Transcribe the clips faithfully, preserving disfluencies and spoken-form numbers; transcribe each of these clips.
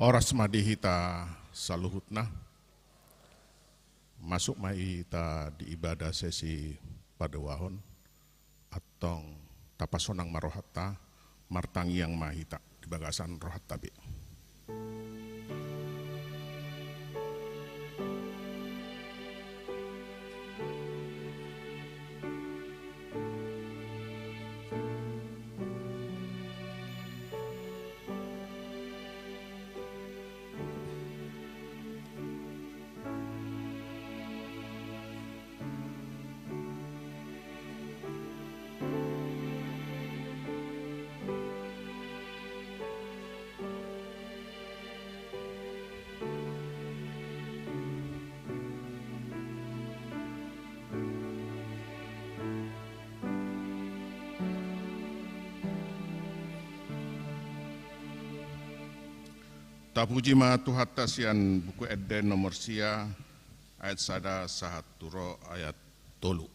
Horas ma di hita saluhutna. Masuk ma hita di ibadah sesi paduahon. Antong tapasonang ma rohanta, martangiang ma hita di bagasan rohanta be. Tapuji ma Tuhanta sian Buku Ende nomor sia, ayat sada sahat tu ro ayat tolu.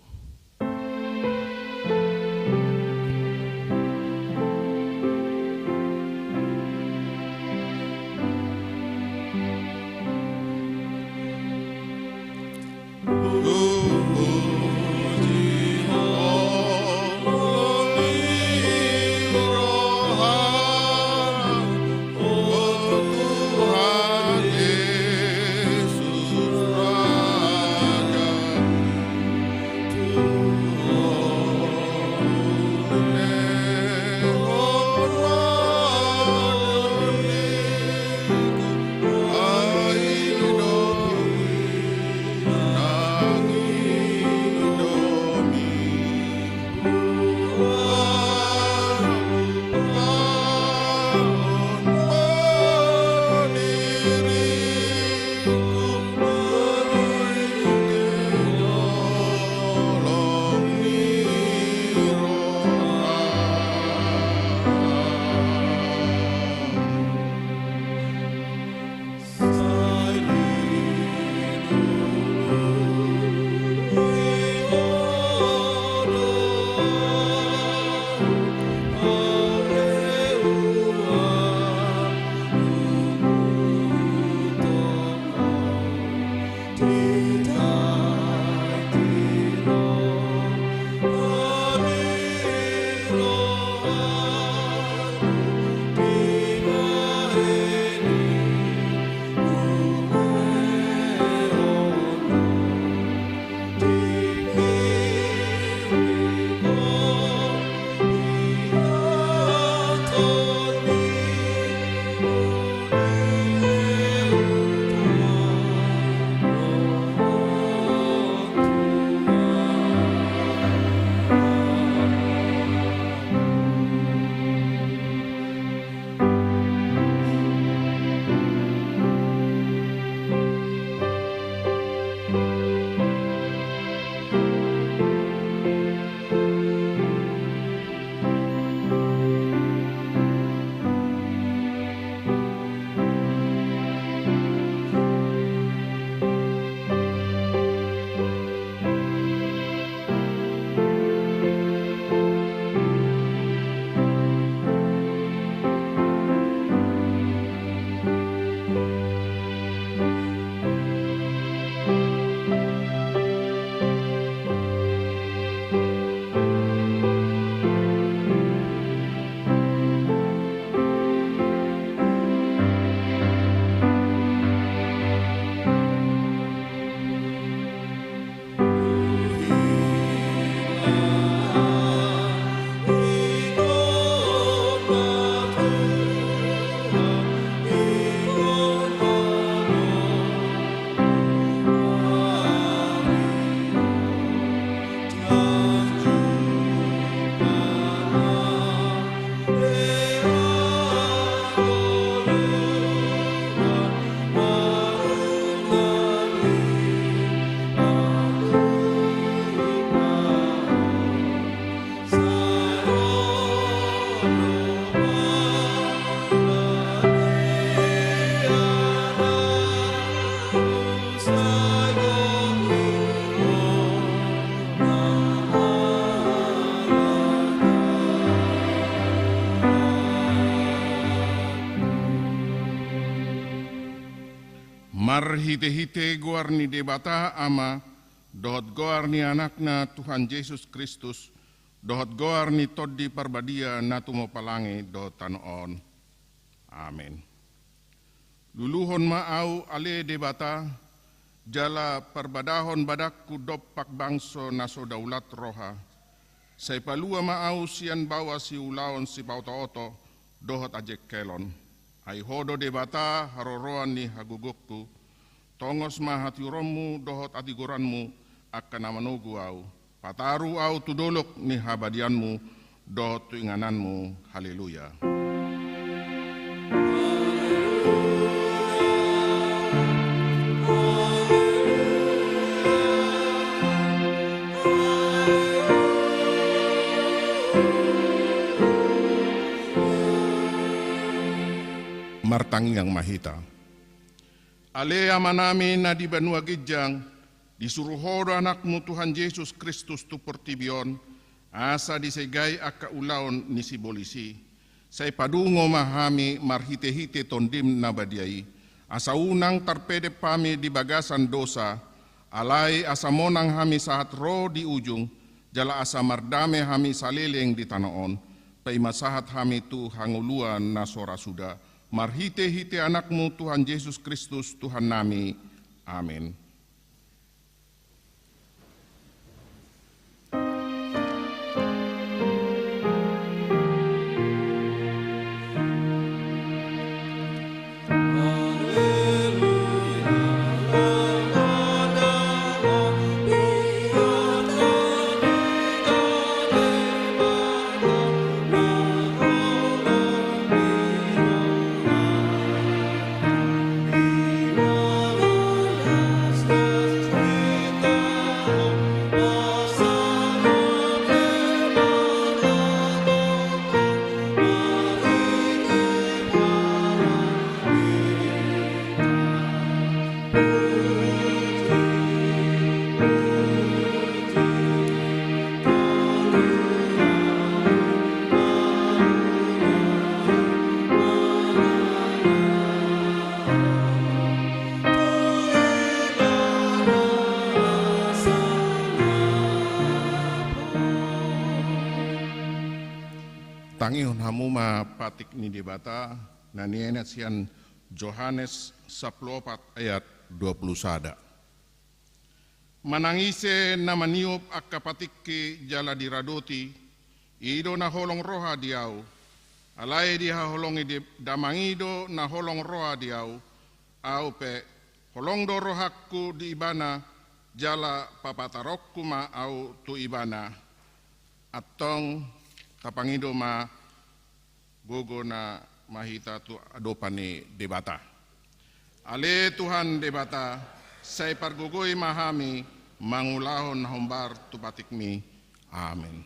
Marhite-hite goar ni Debata Ama, dohot goar ni Anakna Tuhan Jesus Kristus, dohot goar ni Tondi Parbadia na tumompa langit dohot tano on. Amen. Luluhon ma ahu ale Debata, jala parbadahon badangku dompak bangso na so daulat roha. Sai palua ma ahu sian baoa siulaon sipaoto-oto dohot ajengkelon. Ai Ho do Debata haroroan ni hagogongku. Tongos ma hatiuronmu dohot hatigoranmu angka na manogu ahu. Pataru ahu tu dolok ni habadianmu dohot tu ingananmu. Haleluya. Martangiang ma hita. Ale Amanami na di banua ginjang, disuru Ho do Anakmu Tuhan Jesus Kristus tu portibi on, asa disegai angka ulaon ni sibolis i. Sai padungo ma hami marhite-hite Tondim na badia i, asa unang tarpedep hami di bagasan dosa, alai asa monang hami sahat ro di ujung, jala asa mardame hami saleleng di tano on, paima sahat hami tu hangoluan na so ra suda, marhite-hite Anakmu Tuhan Jesus Kristus Tuhannami. Amen. Tangihon hamu ma patik ni Debata na nienet sian Johannes sampulu opat ayat dua pulu sada. Manang ise na maniop angka patikki jala diradoti, i do na holong roha di ahu. Alai dihaholongi di Damang i do na holong roha di ahu. Ahu pe, holong do rohangku di ibana, jala papataronku ma ahu tu ibana. Antong tapangido ma gogona ma hita tu adopan ni Debata. Ale Tuhan Debata, sai pargogoi ma hami mangulahon na hombar tu patikmi. Amen.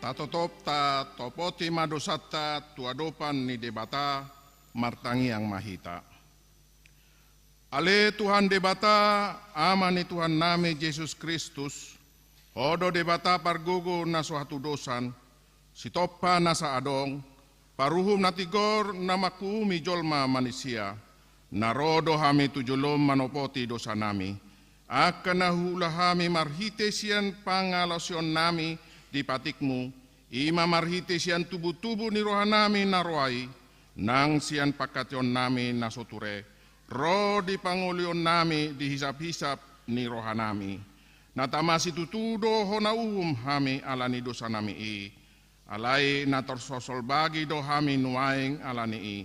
Tatotop tatopoti ma dosanta tu adopan ni Debata, martangiang ma hita. Ale Tuhan Debata, Ama ni Tuhannami Jesus Kristus, Ho do Debata pargogo na so hatudosan, Sitompa nasa adong, Paruhum na tigor na manguhumi jolma manisia. Na ro do hami tu jolom manopoti dosanami, angka na huula hami marhite sian pangalaosionnami di patikmu, i ma marhite sian tubutubu ni rohanami na roa i, nang sian panghataionnami na so ture, ro di pangolionnami di hisaphisap ni rohanami. Na tama situtu do hona uhum hami ala ni dosanami i, alai na tarsosolbagi do hami nuaeng ala ni i.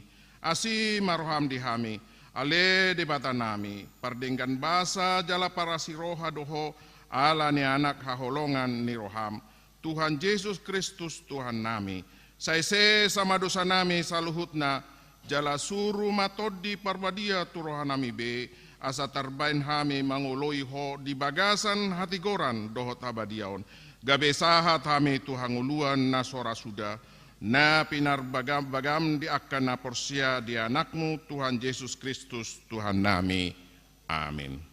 Asi ma roham di hami, ale Debatanami, pardenggan basa jala parasi roha do ho ala ni Anak haholongan ni roham, Tuhan Jesus Kristus Tuhannami. Sai sesa ma dosanami saluhutna, jala suru ma Tondi Parbadia tu rohanami be, asa tarbaen hami mangoloi ho di bagasan hatigoran dohot habadiaon, gabe sahat hami tu hangoluan na so ra suda, na pinarbagam-bagam di angka na porsea di Anakmu Tuhan Jesus Kristus Tuhannami. Amin.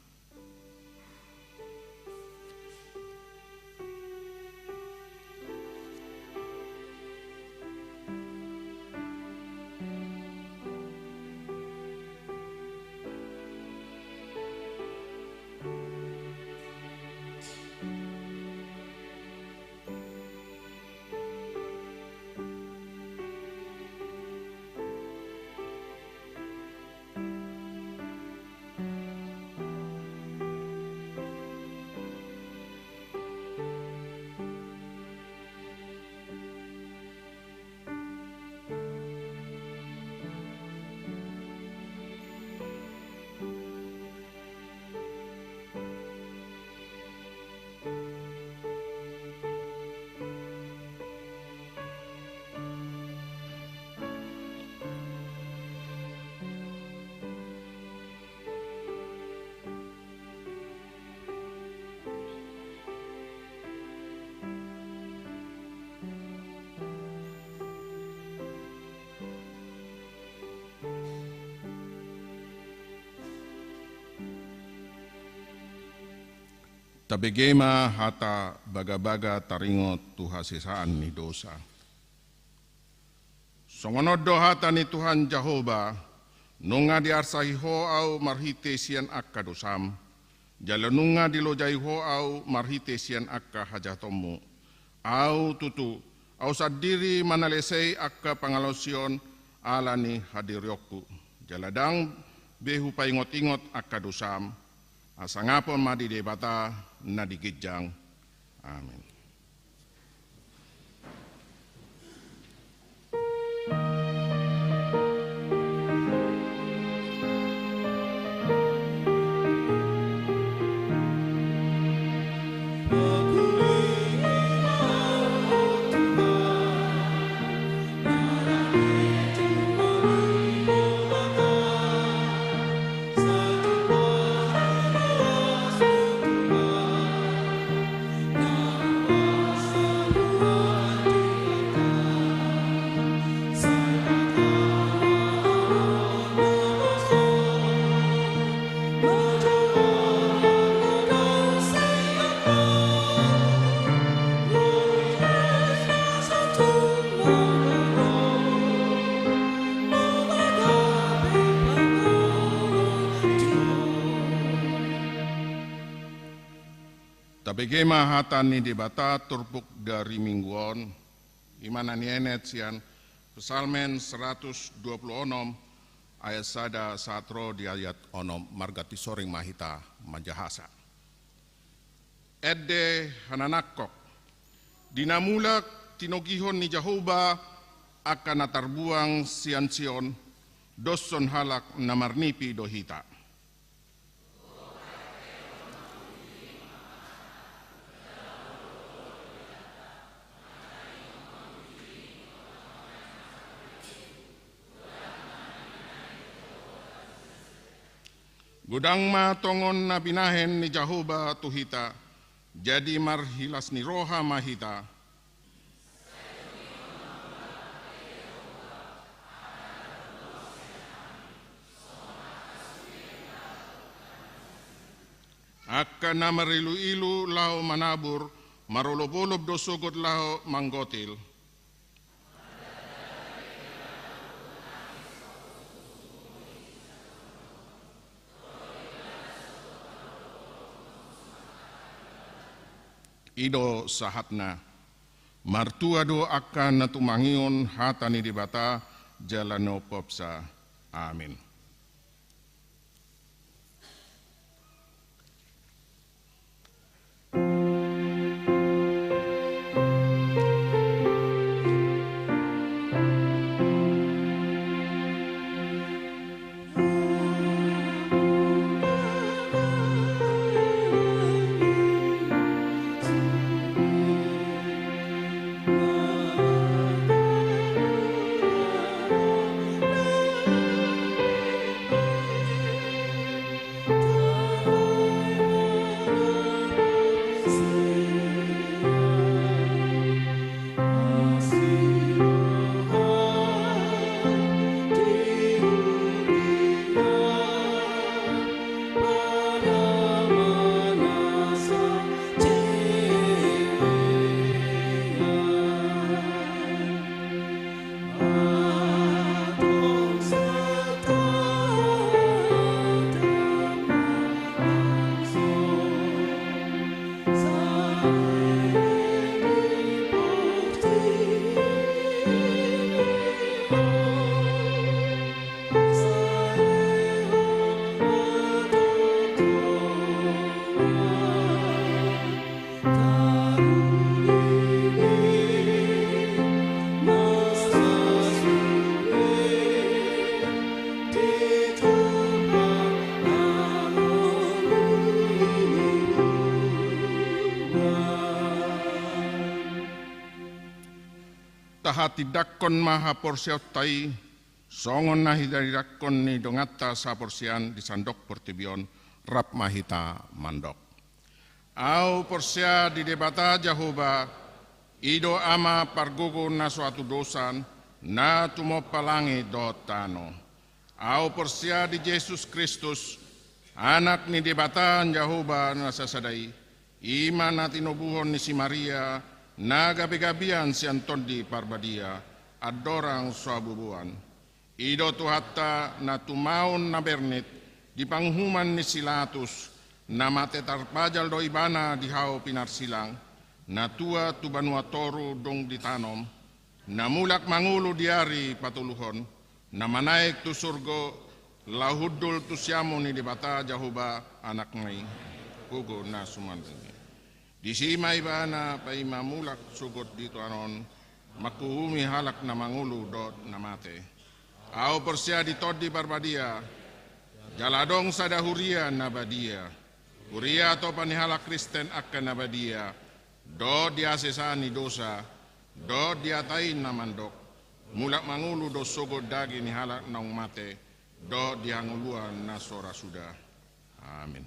Tabege ma hata bagabaga taringot tu hasesaan ni dosa. Songon on do hata ni Tuhan Jahowa: Nunga diarsahi ho ahu marhite sian angka dosam, jala nunga dilojai ho ahu marhite sian angka hajahatonmu. Ahu tutu, ahu sandiri manalesei angka pangalaosion ala ni hadirionku, jala ndang be hupaingotingot angka dosam. Hasangapon ma di Debata na di ginjang. Amin. Tabege ma hata ni Debata turpuk dari minggu on, i ma na nienet sian Psalmen seratus dua puluh onom ayat sada sahat ro di ayat onom. Marganti soring ma hita manjahasa. Ende hananangkok. Di na mulak tinogihon ni Jahowa angka na tarbuang sian Sion, doshon halak na marnipi do hita. Godang ma tongon na binahen ni Jahowa tu hita, jadi marhilas ni roha ma hita. Angka na mariluilu laho manabur, marolopolop do sogot laho manggotil. I do sahatna. Martua do angka na tumangihon hata ni Debata jala na umpeopsa. Amin. Tahatindangkon ma haporseaonta i, songon na hinatindangkon ni donganta saporseaon di sandok portibi on. Rap ma hita mandok. Ahu porsea di Debata Jahowa, i do Ama pargogo na so hatudosan, na tumompa langit dohot tano. Ahu porsea di Jesus Kristus, Anak ni Debata Jahowa na sasada i, i ma na tinobuhon ni si Maria, na gabegabean sian Tondi Parbadia, andorang so haboaboan. I do Tuhanta na tumaon na bernit di panguhuman ni si Latus, na mate tarpajal do ibana di hau pinarsilang, na tua tu banua toru dung ditanom, na mulak mangolu di ari patoluhon, na manaek tu surgo, laho hundul tu siamun ni Debata Jahowa Anakna i, gogo na sumandung i. Disi ma ibana paima mulak sogot di tonga on, manghuhumi halak na mangolu dohot na mate. Ahu porsea di Tondi Parbadia, jala adong sada huria na badia. Huria atopa ni halak Kristen angka na badia, dohot di hasesaan ni dosa, dohot di hata i na mandok, mulak mangolu do sogot daging ni halak naung mate, dohot di hangoluan na so ra suda. Amin.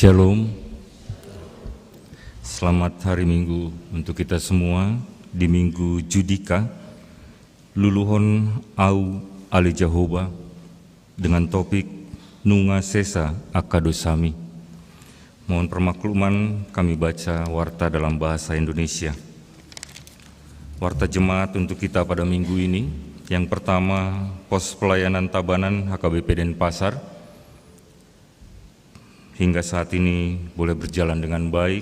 Shalom. Selamat hari Minggu untuk kita semua di Minggu Judika, Luluhon Ahu ale Jahowa, dengan topik Nunga Sesa Angka Dosami. Mohon permakluman, kami baca warta dalam bahasa Indonesia. Warta jemaat untuk kita pada minggu ini, yang pertama, pos pelayanan Tabanan H K B P Denpasar, hingga saat ini boleh berjalan dengan baik,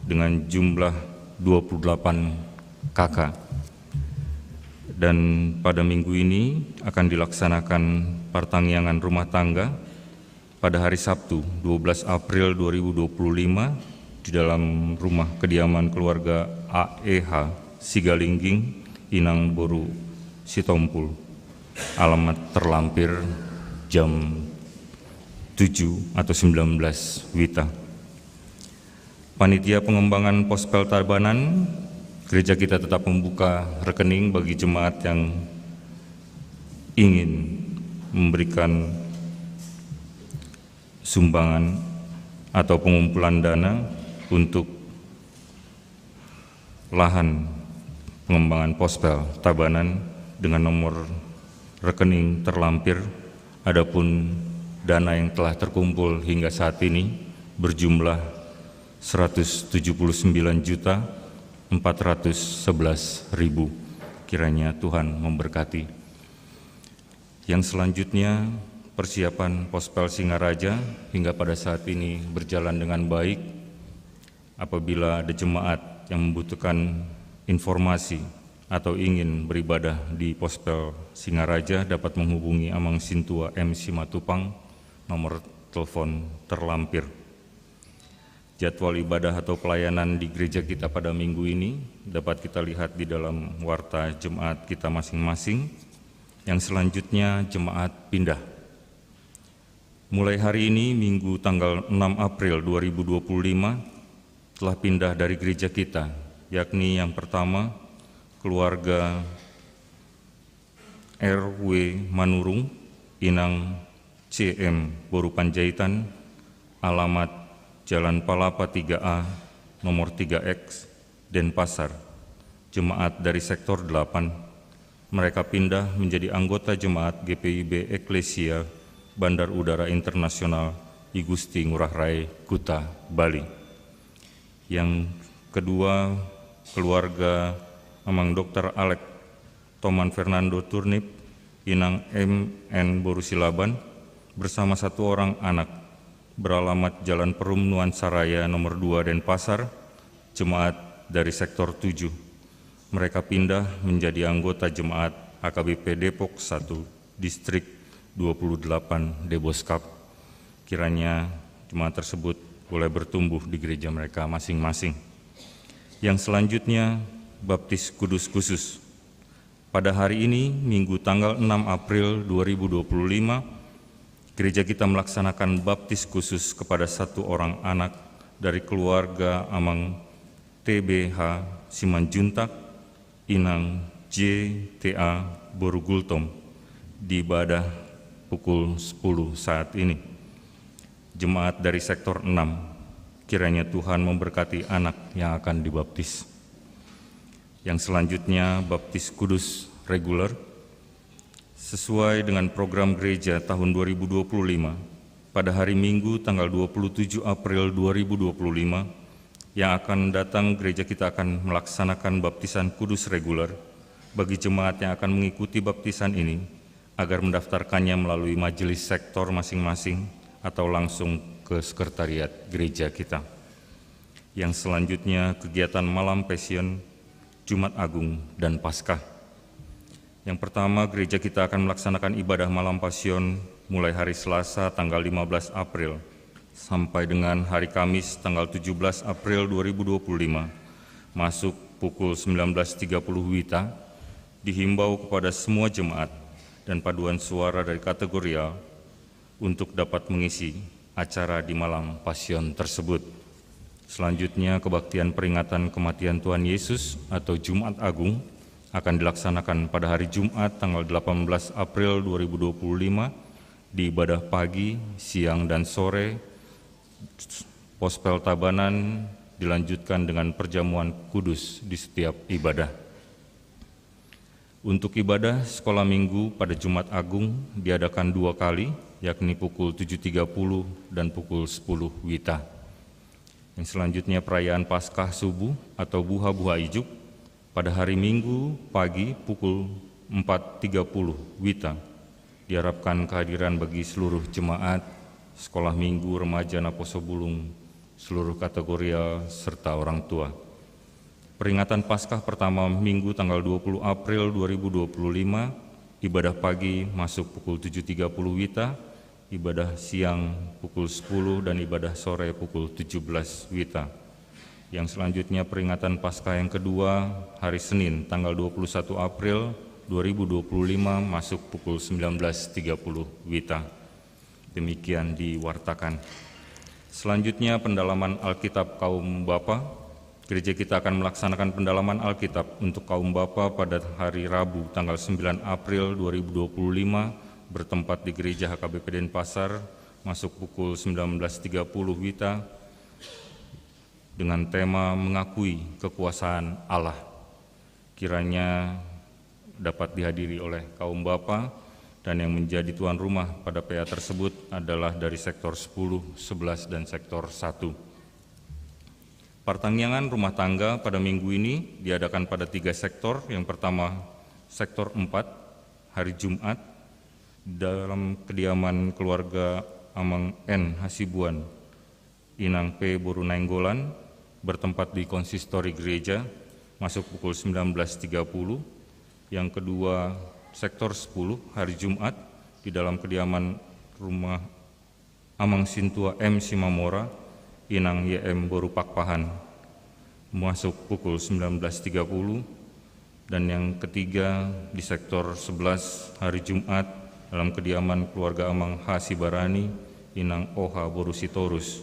dengan jumlah dua puluh delapan K K. Dan pada minggu ini akan dilaksanakan partangiangan rumah tangga pada hari Sabtu, dua belas April dua ribu dua puluh lima, di dalam rumah kediaman keluarga A E H Sigalingging, Inang Boru Sitompul. Alamat terlampir jam tujuh atau sembilan belas WITA. Panitia pengembangan Pospel Tabanan, gereja kita tetap membuka rekening bagi jemaat yang ingin memberikan sumbangan atau pengumpulan dana untuk lahan pengembangan Pospel Tabanan dengan nomor rekening terlampir. Adapun dana yang telah terkumpul hingga saat ini berjumlah seratus tujuh puluh sembilan juta empat ratus sebelas ribu. Kiranya Tuhan memberkati. Yang selanjutnya, persiapan Pospel Singaraja hingga pada saat ini berjalan dengan baik. Apabila ada jemaat yang membutuhkan informasi atau ingin beribadah di Pospel Singaraja, dapat menghubungi Amang Sintua M Simatupang, nomor telepon terlampir. Jadwal ibadah atau pelayanan di gereja kita pada minggu ini dapat kita lihat di dalam warta jemaat kita masing-masing. Yang selanjutnya, jemaat pindah. Mulai hari ini, Minggu tanggal enam April dua ribu dua puluh lima, telah pindah dari gereja kita, yakni yang pertama, keluarga R W Manurung, Inang C M Boru Panjaitan, alamat Jalan Palapa tiga A, nomor tiga X, Denpasar, jemaat dari sektor delapan. Mereka pindah menjadi anggota jemaat G P I B Eklesia Bandar Udara Internasional I Gusti Ngurah Rai, Kuta Bali. Yang kedua, keluarga Amang Dokter Alek Toman Fernando Turnip, Inang M N Boru Silaban, bersama satu orang anak, beralamat Jalan Perum Nuansa Raya nomor dua Denpasar, jemaat dari sektor tujuh. Mereka pindah menjadi anggota jemaat H K B P Depok satu, Distrik dua puluh delapan Deboskap. Kiranya jemaat tersebut boleh bertumbuh di gereja mereka masing-masing. Yang selanjutnya, baptis kudus khusus. Pada hari ini, Minggu tanggal enam April dua ribu dua puluh lima, gereja kita melaksanakan baptis khusus kepada satu orang anak dari keluarga Amang T B H Simanjuntak, Inang J T A Boru Gultom, di ibadah pukul sepuluh saat ini. Jemaat dari sektor enam, kiranya Tuhan memberkati anak yang akan dibaptis. Yang selanjutnya, baptis kudus reguler. Sesuai dengan program gereja tahun dua ribu dua puluh lima, pada hari Minggu tanggal dua puluh tujuh April dua ribu dua puluh lima, yang akan datang, gereja kita akan melaksanakan baptisan kudus reguler bagi jemaat yang akan mengikuti baptisan ini, agar mendaftarkannya melalui majelis sektor masing-masing atau langsung ke sekretariat gereja kita. Yang selanjutnya, kegiatan malam Passion, Jumat Agung, dan Paskah. Yang pertama, gereja kita akan melaksanakan ibadah malam Passion mulai hari Selasa tanggal lima belas April sampai dengan hari Kamis tanggal tujuh belas April dua ribu dua puluh lima, masuk pukul sembilan belas tiga puluh WITA, dihimbau kepada semua jemaat dan paduan suara dari kategorial untuk dapat mengisi acara di malam Passion tersebut. Selanjutnya, kebaktian peringatan kematian Tuhan Yesus atau Jumat Agung akan dilaksanakan pada hari Jumat tanggal delapan belas April dua ribu dua puluh lima di ibadah pagi, siang, dan sore Pospel Tabanan dilanjutkan dengan perjamuan kudus di setiap ibadah. Untuk ibadah sekolah minggu pada Jumat Agung diadakan dua kali, yakni pukul tujuh tiga puluh dan pukul sepuluh wita. Yang selanjutnya perayaan Paskah subuh atau buha-buha ijuk pada hari Minggu pagi pukul empat tiga puluh wita. Diharapkan kehadiran bagi seluruh jemaat, sekolah minggu, remaja, naposobulung, seluruh kategorial, serta orang tua. Peringatan Paskah pertama Minggu tanggal dua puluh April dua ribu dua puluh lima, ibadah pagi masuk pukul tujuh tiga puluh wita, ibadah siang pukul sepuluh, dan ibadah sore pukul tujuh belas wita. Yang selanjutnya peringatan Paskah yang kedua, hari Senin tanggal dua puluh satu April dua ribu dua puluh lima, masuk pukul sembilan belas tiga puluh wita. Demikian diwartakan. Selanjutnya, pendalaman Alkitab kaum bapa. Gereja kita akan melaksanakan pendalaman Alkitab untuk kaum bapa pada hari Rabu tanggal sembilan April dua ribu dua puluh lima, bertempat di Gereja H K B P Denpasar, masuk pukul sembilan belas tiga puluh wita, dengan tema Mengakui Kekuasaan Allah. Kiranya dapat dihadiri oleh kaum bapa, dan yang menjadi tuan rumah pada P A tersebut adalah dari sektor sepuluh, sebelas, dan sektor satu. Partangiangan rumah tangga pada minggu ini diadakan pada tiga sektor. Yang pertama, sektor empat, hari Jumat, dalam kediaman keluarga Amang N Hasibuan, Inang P boru Nainggolan, bertempat di konsistori gereja, masuk pukul sembilan belas tiga puluh. Yang kedua, sektor sepuluh, hari Jumat, di dalam kediaman rumah Amang Sintua M Simamora, Inang Y M boru Pakpahan, masuk pukul sembilan belas tiga puluh. Dan yang ketiga, di sektor sebelas, hari Jumat, dalam kediaman keluarga Amang H Sibarani, Inang Oha boru Sitorus,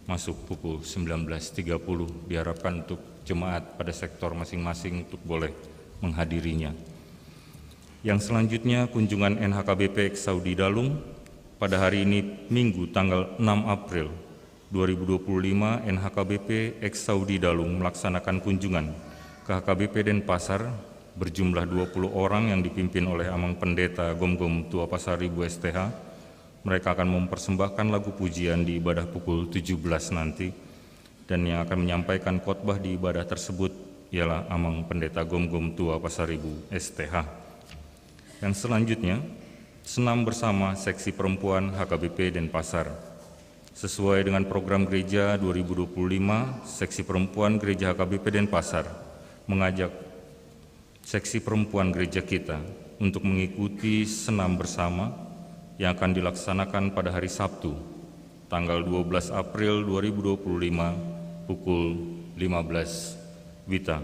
masuk pukul sembilan belas tiga puluh. Diharapkan untuk jemaat pada sektor masing-masing untuk boleh menghadirinya. Yang selanjutnya, kunjungan N H K B P Eksaudi Dalung pada hari ini, Minggu, tanggal enam April dua ribu dua puluh lima, N H K B P Eksaudi Dalung melaksanakan kunjungan ke H K B P Denpasar berjumlah dua puluh orang yang dipimpin oleh Amang Pendeta Gomgom Tua Pasaribu S T H. Mereka akan mempersembahkan lagu pujian di ibadah pukul tujuh belas nanti, dan yang akan menyampaikan khotbah di ibadah tersebut ialah Amang Pendeta Gomgom Tua Pasaribu S T H. Yang selanjutnya, senam bersama Seksi Perempuan H K B P Denpasar. Sesuai dengan program gereja dua ribu dua puluh lima, Seksi Perempuan Gereja H K B P Denpasar mengajak Seksi Perempuan gereja kita untuk mengikuti senam bersama yang akan dilaksanakan pada hari Sabtu, tanggal dua belas April dua ribu dua puluh lima, pukul lima belas wita,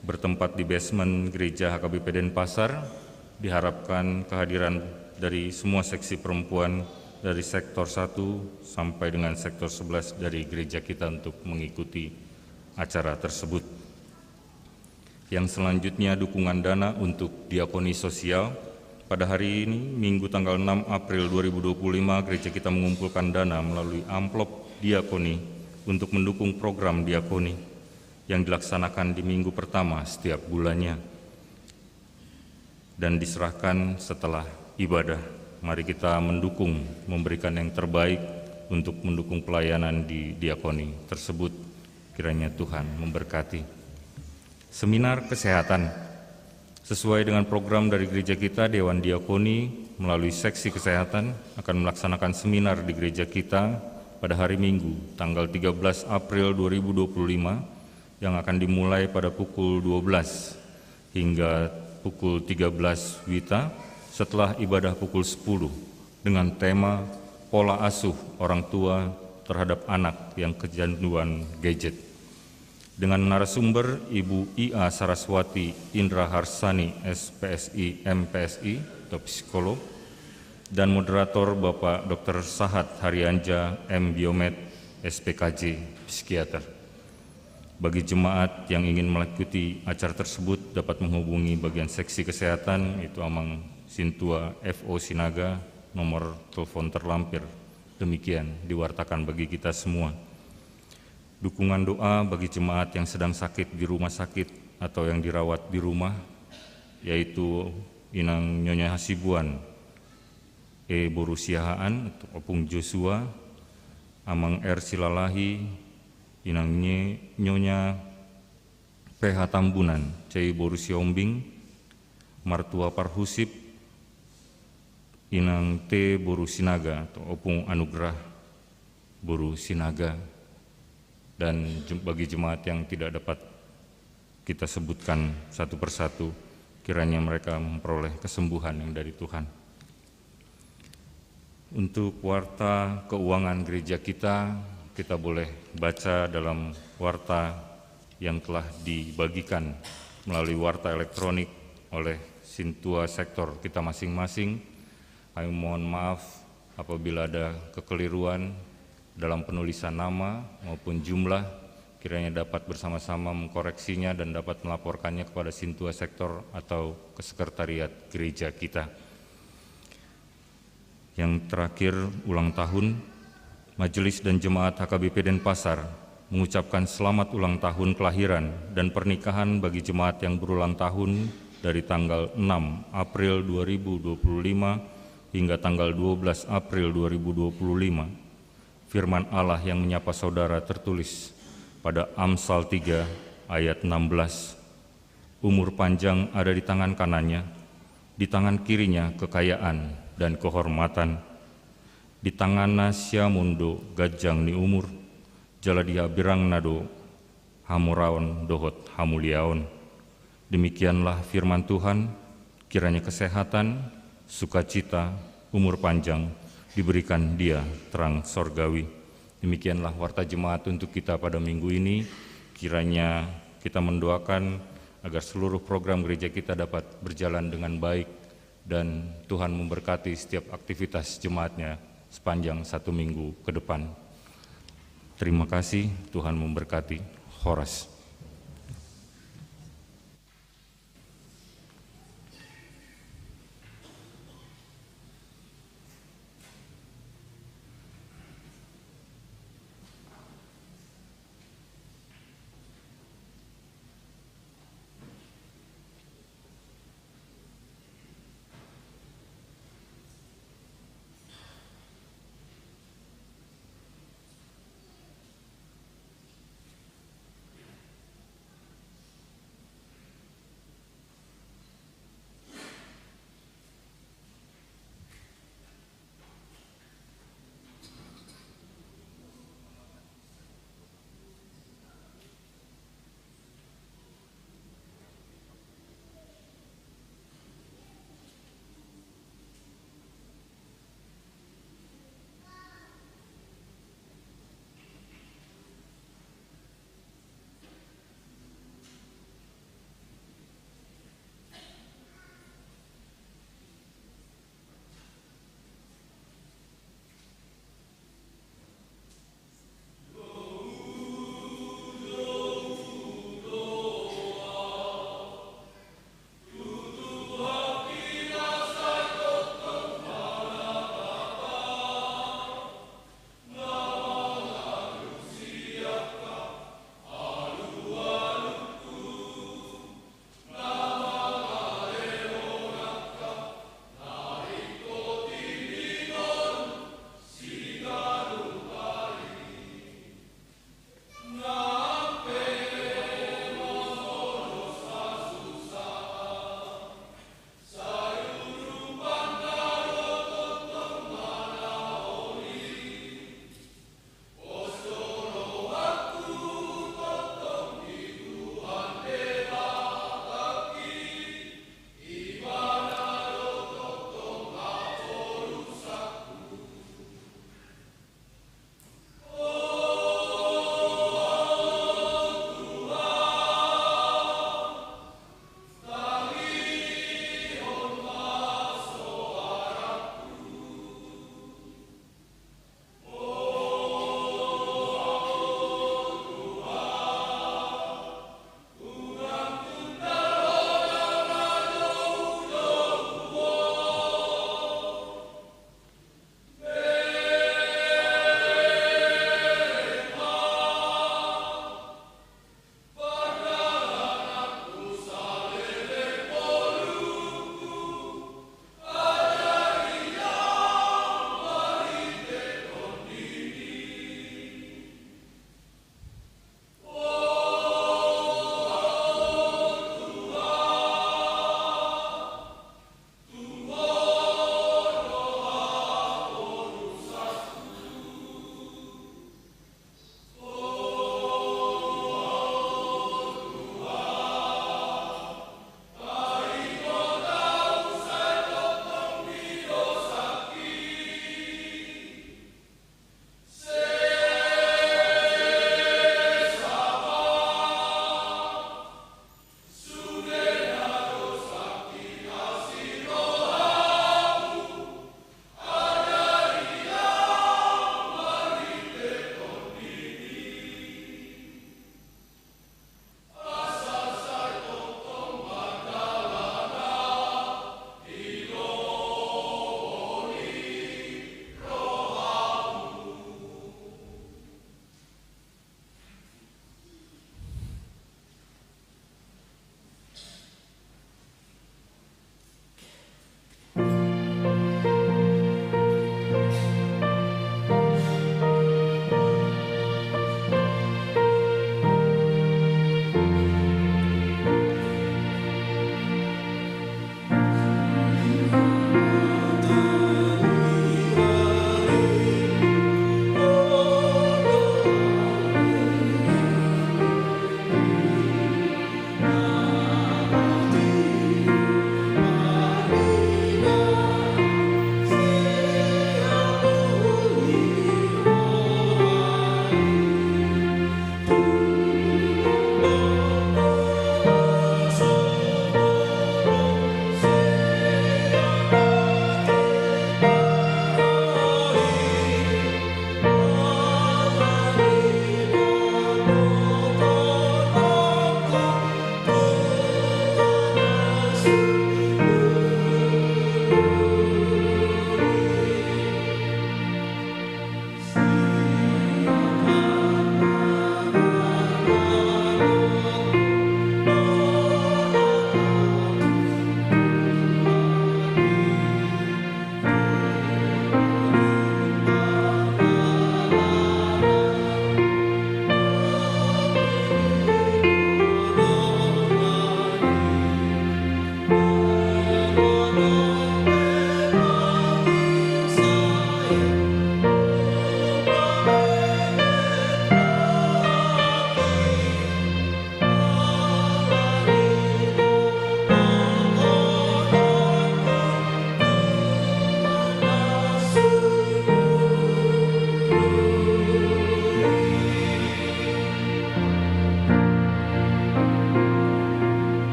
bertempat di basement Gereja H K B P Denpasar. Diharapkan kehadiran dari semua seksi perempuan dari sektor satu sampai dengan sektor sebelas dari gereja kita untuk mengikuti acara tersebut. Yang selanjutnya, dukungan dana untuk diakoni sosial. Pada hari ini, Minggu tanggal enam April dua ribu dua puluh lima, gereja kita mengumpulkan dana melalui amplop diakoni untuk mendukung program diakoni yang dilaksanakan di minggu pertama setiap bulannya dan diserahkan setelah ibadah. Mari kita mendukung, memberikan yang terbaik untuk mendukung pelayanan di diakoni tersebut. Kiranya Tuhan memberkati. Seminar kesehatan. Sesuai dengan program dari gereja kita, Dewan Diakoni melalui seksi kesehatan akan melaksanakan seminar di gereja kita pada hari Minggu, tanggal tiga belas April dua ribu dua puluh lima, yang akan dimulai pada pukul dua belas hingga pukul tiga belas wita, setelah ibadah pukul sepuluh, dengan tema Pola Asuh Orang Tua Terhadap Anak yang Kecanduan Gadget, dengan narasumber Ibu I A Saraswati Indra Harsani, S P S I, M P S I, atau psikolog, dan moderator Bapak Doktor Sahat Harianja, M Biomed, S P K J, psikiater. Bagi jemaat yang ingin mengikuti acara tersebut dapat menghubungi bagian seksi kesehatan, yaitu Amang Sintua F O Sinaga, nomor telepon terlampir Demikian diwartakan bagi kita semua. Dukungan doa bagi jemaat yang sedang sakit di rumah sakit atau yang dirawat di rumah, yaitu Inang Nyonya Hasibuan E boru Siahaan, Opung Joshua, Amang R Silalahi, Inang Nye-, Nyonya P H Tambunan, C I boru Sihombing, Martua Parhusip, Inang T boru Sinaga, Opung Anugrah boru Sinaga, dan jem-, bagi jemaat yang tidak dapat kita sebutkan satu persatu, kiranya mereka memperoleh kesembuhan yang dari Tuhan. Untuk warta keuangan gereja kita, kita boleh baca dalam warta yang telah dibagikan melalui warta elektronik oleh sintua sektor kita masing-masing. Kami mohon maaf apabila ada kekeliruan dalam penulisan nama maupun jumlah, kiranya dapat bersama-sama mengkoreksinya dan dapat melaporkannya kepada sintua sektor atau ke sekretariat gereja kita. Yang terakhir, ulang tahun. Majelis dan Jemaat H K B P Denpasar mengucapkan selamat ulang tahun kelahiran dan pernikahan bagi jemaat yang berulang tahun dari tanggal enam April dua ribu dua puluh lima hingga tanggal dua belas April dua ribu dua puluh lima. Firman Allah yang menyapa saudara tertulis pada Amsal tiga ayat enam belas. Umur panjang ada di tangan kanannya, di tangan kirinya kekayaan dan kehormatan. Di tanganna siamun do ganjang ni umur, jala di habirangna do hamoraon dohot hamuliaon. Demikianlah firman Tuhan, kiranya kesehatan, sukacita, umur panjang diberikan dia terang sorgawi. Demikianlah warta jemaat untuk kita pada minggu ini. Kiranya kita mendoakan agar seluruh program gereja kita dapat berjalan dengan baik dan Tuhan memberkati setiap aktivitas jemaatnya sepanjang satu minggu ke depan. Terima kasih, Tuhan memberkati. Horas.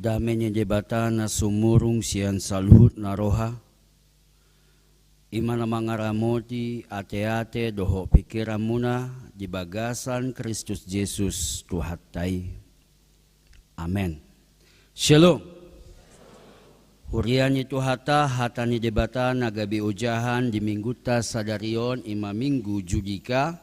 Dame ni Debata na sumurung sian saluhut na roha, i ma na mangaramoti ateate dohot pingkiranmuna di bagasan Kristus Jesus Tuhanta i. Amen. Shalom. Huria ni Tuhanta, hata ni Debata na gabe ojahan di minggunta sadari on, i ma Minggu Judika,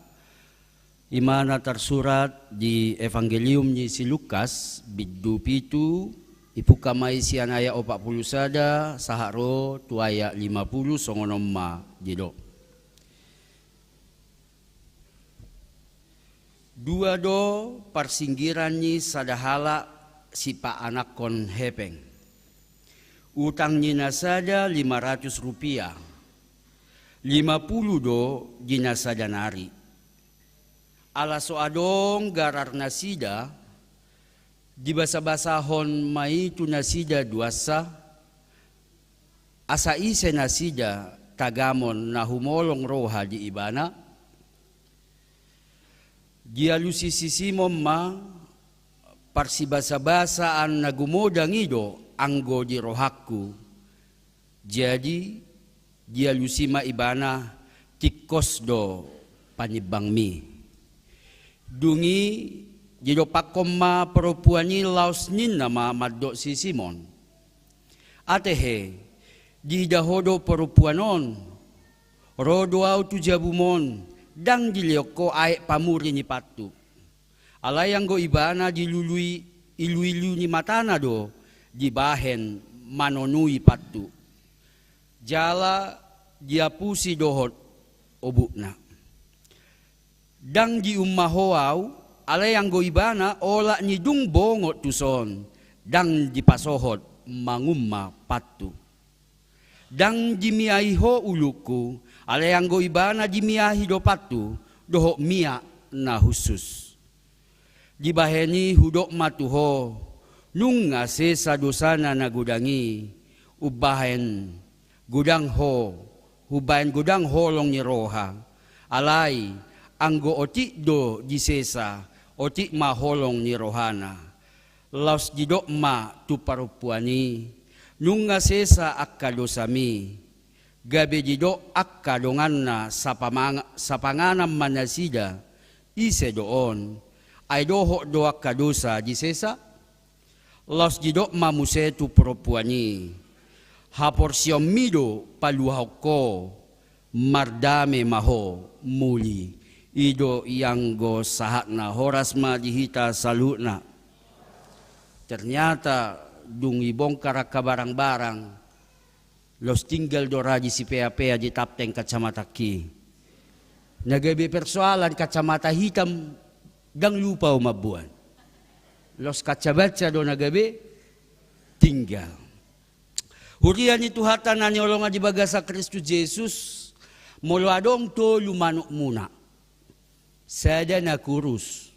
i ma na tarsurat di Evangelium ni si Lukas, bindu pitu, dibuka ma i sian ayat opat pulu sada sahat ro tu ayat lima pulu, songon on ma didok. Dua do parsinggiran ni sada halak sipaanakhon hepeng. Utang ni na sada lima ratus rupiah. Lima pulu do di na sada nari. Ala so adong garar nasida, dibasabasahon ma i tu nasida duansa, asa ise nasida tagamon na humolong roha di ibana. Dialusi si Simon ma, parsibasabasaan na gumodang i do anggo di rohangku. Jadi dialusi ma ibana, tingkos do panimbangmi. Dung i didompakhon ma parompuan i laos ninna ma mandok si Simon. Atehe, diida ho do parompuan on, ro do ahu tu jabum on, ndang dilehon ho aek pamuri ni pantu. Alai anggo ibana dilului iluilu ni matana do dibahen manonui pantu. Jala diapusi dohot obukna. Ndang diumma ho ahu, alai anggo ibana olat ni dung bongot tuson, ndang dipasohot mangumma pantu. Ndang dimiai ho ulungku, alai anggo ibana dimiahi do pantu, dohot miak na hushus. Dibahen i hudok ma tu ho, nunga sesa dosana na godang i, umbahen godang ho, umbahen godang holong ni roha. Alai, anggo otik do disesa, otik ma holong ni rohana. Laos didok ma tu parompuan i, nunga sesa angka dosami. Gabe didok angka donganna, sapamanga-, sapanganan ma nasida, ise do on, ai dohot do angka dosa disesa? Laos didok ma muse tu parompuan i, haporseaonmi do paluahon ho, mardame ma ho muli. I do ianggo sahatna. Horas ma di hita saluhutna. Ternyata dung dibongkar angka barang-barang, laos tinggal do ra di sipeapea di tapteng kacamatangki. Na gabe persoalan kacamata hitam, ndang lupa ho mamboan. Laos kaca baca do na gabe tinggal. Huria ni Tuhanta na hinaholongan di bagasan Kristus Jesus, molo adong tolu manukmuna, sada na kurus,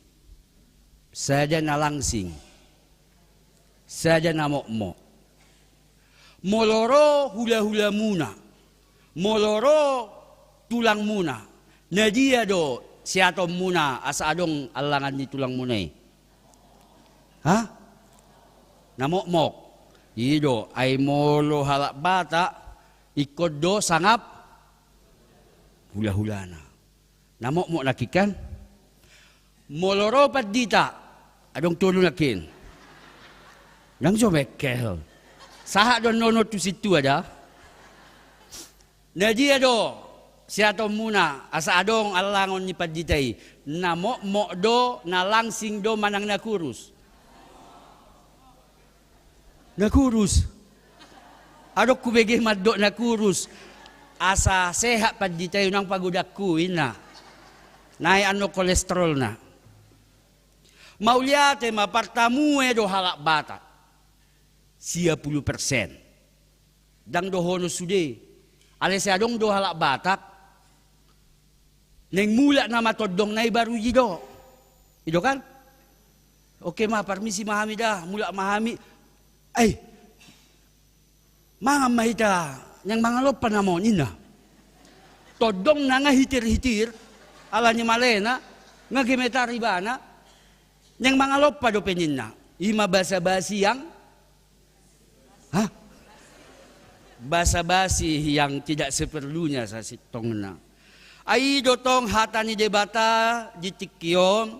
sada na langsing, sada na mokmok. Molo ro hulahulamuna, molo ro tulangmuna, na dia do seatonmuna asa adong allangan ni tulangmuna i? Ha? Na mokmok. I do, ai molo halak Batak, ingkon do sangap hulahulana. Na mokmok nangkin kan? Molo ro pandita, adong tolu nangkin. Ndang so mengkel. Sahat do annon tu sintua da. Na dia do seatonmuna asa adong allangon ni pandita i? Na mokmok do, na langsing do manang na kurus? Na kurus. Adong hubege mandok na kurus. Asa sehat pandita i, unang pagodangku, inna. Naek annon kolesterolna. Mauliate ma, partamue do halak Batak. Sia pulu persen. Ndang dohonon sude. Alai sai adong do halak Batak, naeng mulak nama tondongna i baru didok. I do kan? Oke ma, parmisi ma hami da, mulak ma hami. Ai, mangan ma hita, naeng mangalompa nama on, inna. Tondongna nga hitir-hitir, ala ni malena, nga gemetar ibana, naeng mangalompa dope ninna. I ma basabasi yang Basa-basi yang tidak seperlunya sasintongna. Ai do tong hata ni Debata di tingki on,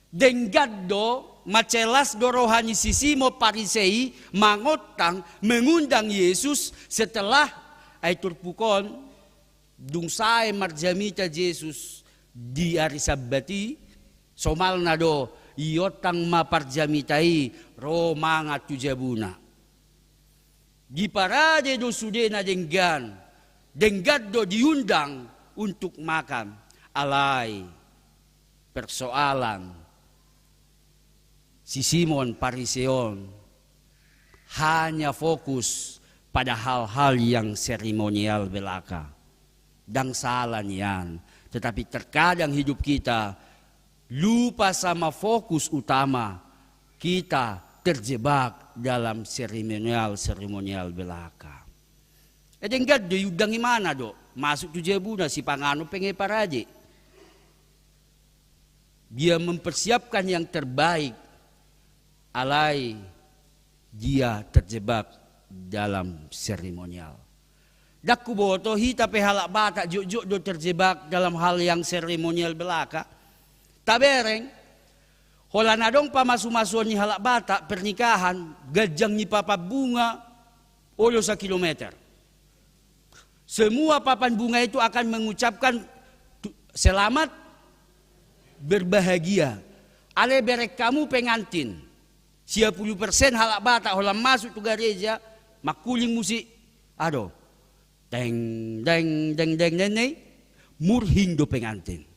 denggan do, mansai las do roha ni si Simon Parise i mangontang, mengundang Jesus setelah ai turpuk on, dung sae marjamita Jesus di ari Sabbat i, somalna do, iontang ma parjamita i ro mangan tu jabuna. Diparade do sude na denggan, denggan do diundang untuk makan. Alai persoalan, si Simon Parise on hanya fokus pada hal-hal yang seremonial belaka. Ndang sala nian, tetapi terkadang hidup kita lupa sama fokus utama, kita terjebak dalam seremonial-seremonial belaka. Ede denggan do, iundang imana do masuk tu jabuna, sipanganon pe nunga diparade. Dia mempersiapkan yang terbaik, alai dia terjebak dalam seremonial. Ndang huboto, hita pe halak Batak jotjot do terjebak dalam hal yang seremonial belaka. Tabereng, holan adong pamasumasuon ni halak Batak pernikahan, ganjang ni papan bunga olo sakilometer. Semua papan bunga itu akan mengucapkan tu-, selamat berbahagia. Alai bereng hamu pengantin, sia pulu persen halak Batak holan masuk tu gareja, mangkuling musik, ado, teng deng deng deng deng deng, murhing do pengantin.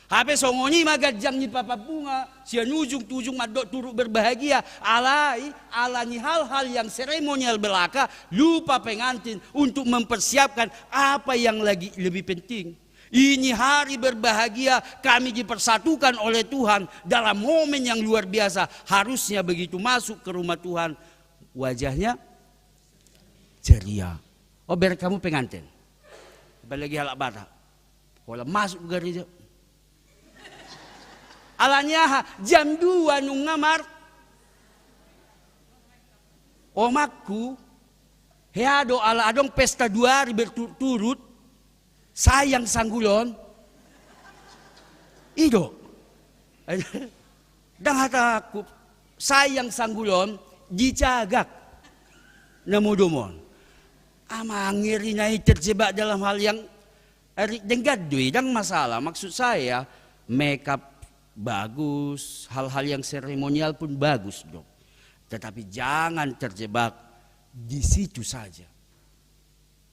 Hape songon i ma ganjang ni papan bunga sian ujung tu ujung mandok turut berbahagia, alai ala ni hal-hal yang seremonial belaka, lupa pengantin untuk mempersiapkan apa yang lagi lebih penting. Ini hari berbahagia, kami dipersatukan oleh Tuhan dalam momen yang luar biasa. Harusnya begitu masuk ke rumah Tuhan, wajahnya ceria. Oh, bereng hamu pengantin. Apalagi halak Batak. Holan masuk tu gareja. Ala ni aha? Jam dua nunga mar-, omakku, hea do ala adong pesta dua ari berturut-turut, sayang sanggul on. I do. Ndang hatangku, sayang sanggul on, dicagak na modom on. Amang, ngeri na i terjebak dalam hal yang, ari, denggan do i, ndang masalah. Maksud saya, makeup bagus, hal-hal yang seremonial pun bagus do. Tetapi jangan terjebak di situ saja.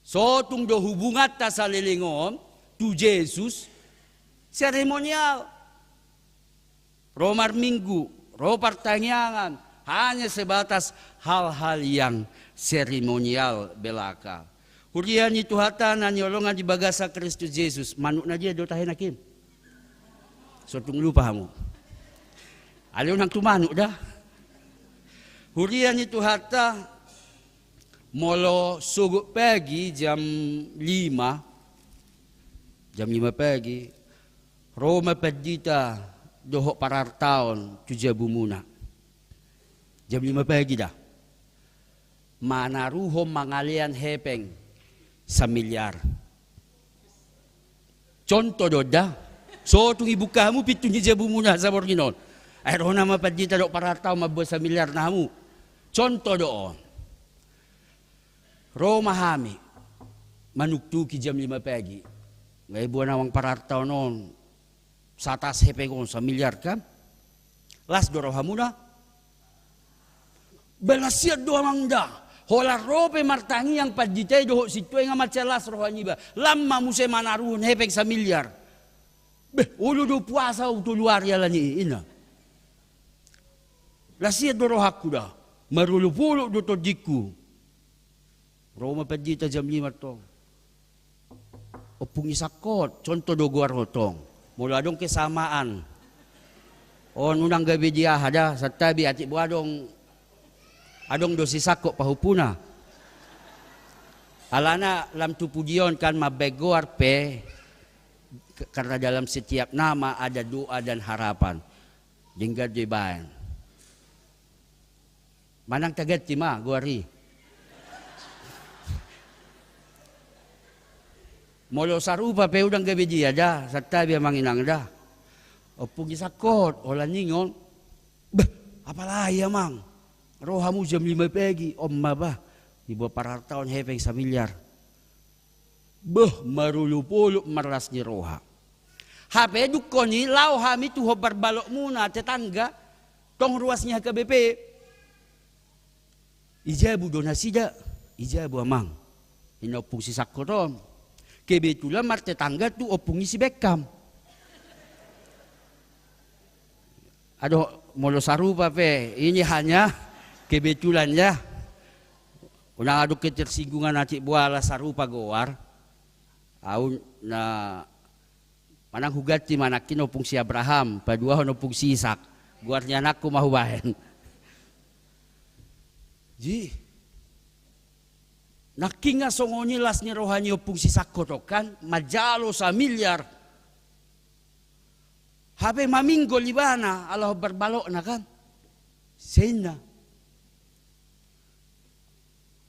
So tung do hubunganta saleleng on tu Jesus seremonial. Ro marminggu, ro partangiangan, hanya sebatas hal-hal yang seremonial belaka. Huria ni Tuhanta na hinaholongan di bagasan Kristus Jesus, manuk na dia do tahe nangkin? So tung lupa hamu. Alai unang tu manuk da. Huria ni Tuhanta, molo sogot pagi jam lima, jam lima pagi, ro ma pandita dohot parartaon tu jabumuna. Jam lima pagi da. Manaruhon mangalean hepeng samiliar. Contoh do da. So tung ibuka hamu pintu ni jabumuna saborngin on. Ai ro nama pandita dohot parartaon mamboan samiliar na hamu. Contoh do on. Ro ma hami manuktuki jam lima pagi. Nunga iboan amang parartaon on satas hepeng on samiliar kan? Las do rohamuna? Ba las hian do amang da. Holan ro pe martangiang pandita i dohot sintua i nunga mansai las roha niba. Lam ma muse manaruhon hepeng samiliar. Beh, olo do puasa au tolu ari ala ni i, ninna. Las hian do rohangku da. Marolopolop do tondingku. Ro ma pandita jam lima tong. Ompung i sangkot, contoh do goar on tong. Molo adong kesamaan. On unang gabe di aha da, santabi atik bo adong, adong do sisangkot pahompuna. Alana lam tu pudi on kan mambaen goar pe, k-, karena dalam setiap nama ada doa dan harapan. Denggan do dibaen. Manang taganti ma goar i. Molo sarupa pe ndang gabe dia da, santabi amang inang da. Ompung i sangkot, holan ningon. Bah, apalai amang. Ro hamu jam lima pagi, on ma bah. Diboan parhaltaon hepeng samiliar. Bah, marolopolop ma las ni roha. Hape dungkon i laho hami tu hombar balokmuna tetangga, tong ruas ni H K B P. I jabu do nasida, i jabu amang. Inna ompung si sangkot on. Kebetulan martetangga tu ompung i si Beckham. Aduh, molo sarupa pe, ini hanya kebetulan ya. Unang adong ketersinggungan atik boala sarupa goar. Au na manang huganti ma nangkin ompung si Abraham, paduahon ompung si Isak. Goar ni anakku ma hubahen. Ji. Nangkin nga songon i las ni roha ni ompung si sangkot on kan, manjalo samiliar. Hape maminggol ibana ala hombar balokna kan. Seinna.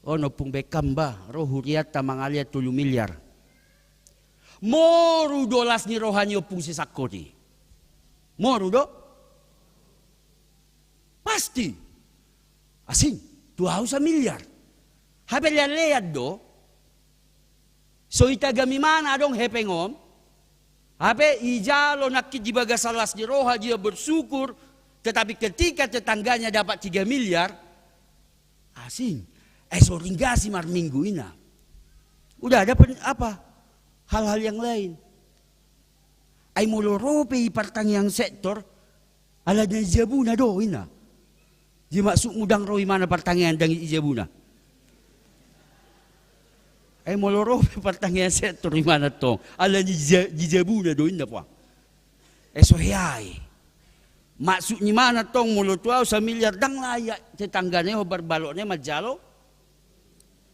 On ompung Beckham bah, ro hurianta mangalean tolu miliar. Moru do las ni roha ni ompung si sangkot i. Moru do. Pasti. Asing, tu au samiliar. Hape leanlean do. So itagami ma na adong hepeng on. Hape ijalo nangkin di bagasan las ni roha dia bersyukur. Tetapi ketika tetangganya dapat tiga miliar, asing. Eh, so ringgasi marminggu inna. Udah ada pen-, apa? Hal-hal yang lain. Ai molo ro pe i partangiang sektor, ala na dijabuna do inna. Di maksudmu ndang ro imana partangiang ndang dijabuna. Ai molo ro pe partangiang sektor imana tong, ala na dija-, dijabuna do inna poa. Eh, so hea i. Maksud ni imana tong molo tu au samiliar ndang layak tetanggana i hombar balokna i manjalo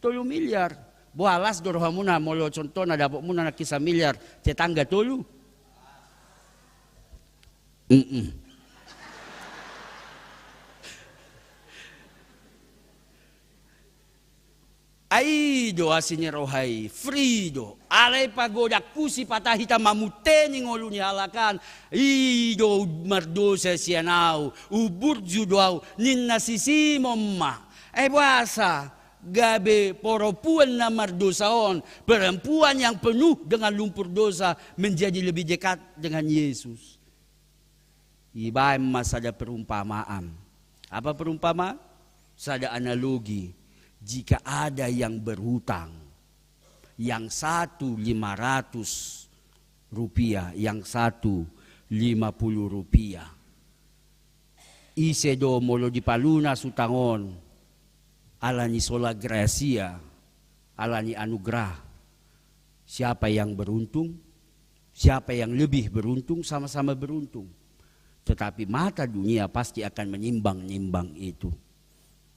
tolu miliar. Boha las do rohamuna molo contohna dapotmuna nangkin samiliar tetangga tolu. Mm-mm. Ai do asi ni roha i, free do. Alai pagodangku sipata hita mamunteni ngolu ni halak an. I do mardosa sian au, umburju do au, ninna si Simon ma. Eh, boasa gabe perempuan na mardosa on, perempuan yang penuh dengan lumpur dosa, menjadi lebih dekat dengan Yesus. Ibaen ma sada perumpamaan. Apa perumpamaan? Sada analogi. Jika ada yang berhutang, yang satu lima ratus rupiah, yang satu lima puluh rupiah. Ise do molo dipalunas hutang on ala ni sola gratia, ala ni anugerah? Siapa yang beruntung? Siapa yang lebih beruntung? Sama-sama beruntung. Tetapi mata dunia pasti akan menimbang-nimbang itu.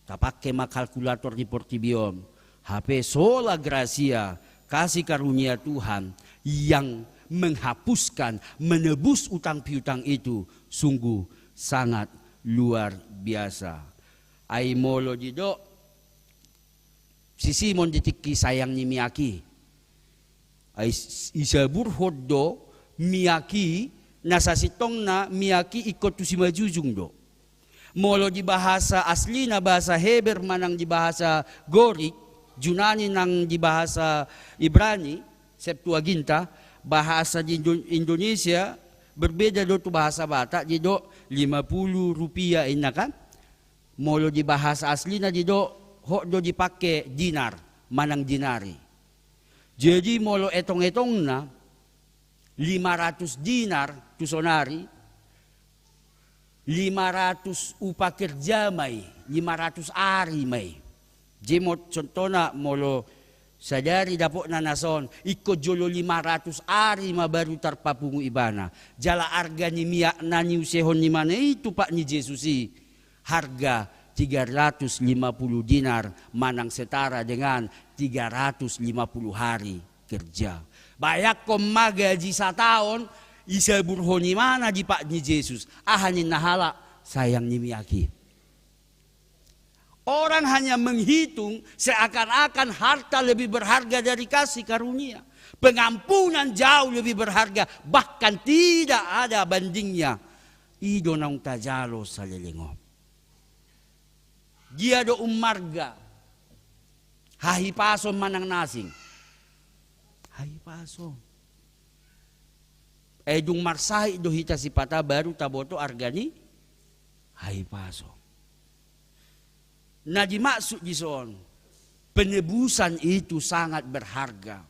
Tapake ma kalkulator di portibi on. Hape sola gratia, kasih karunia Tuhan yang menghapuskan, menebus utang piutang itu sungguh sangat luar biasa. Ai molo didok si Simon di tingki sayang ni miak i. Ai s-, isaburhon do miak i, na sasintongna miak i ingkon tu simanjujung do. Molo di bahasa aslina, bahasa Heber manang di bahasa Gorik, Junani nang di bahasa Ibrani, Septuaginta, bahasa di Indo-, Indonesia, berbeda do tu bahasa Batak, didok lima puluh rupiah inna kan. Molo di bahasa aslina didok, hot do dipake dinar, manang dinari. Jadi molo etong-etongna, lima ratus dinar tu sonari, lima ratus upa kerja ma i, lima ratus ari ma i. Jadi mo-, contohna molo sadari dapotna na son, ingkon jolo lima ratus ari ma baru tarpapungu ibana. Jala arga ni miak na niusehon ni imana i tu pat ni Jesus i, harga tiga ratus lima puluh dinar manang setara dengan tiga ratus lima puluh hari kerja. Bayangkon ma gaji sataon isaburhon imana di pat ni Jesus. Aha ninna halak? Sayang ni miak i. Orang hanya menghitung seakan-akan harta lebih berharga dari kasih karunia. Pengampunan jauh lebih berharga, bahkan tidak ada bandingnya. I do naung tajalo saleleng on. Dia do ummarga. Hahipason manang na asing. Hahipason. Ai dung marsahit do hita sipata baru taboto arga ni hahipason. Na dimaksud dison, penebusan itu sangat berharga.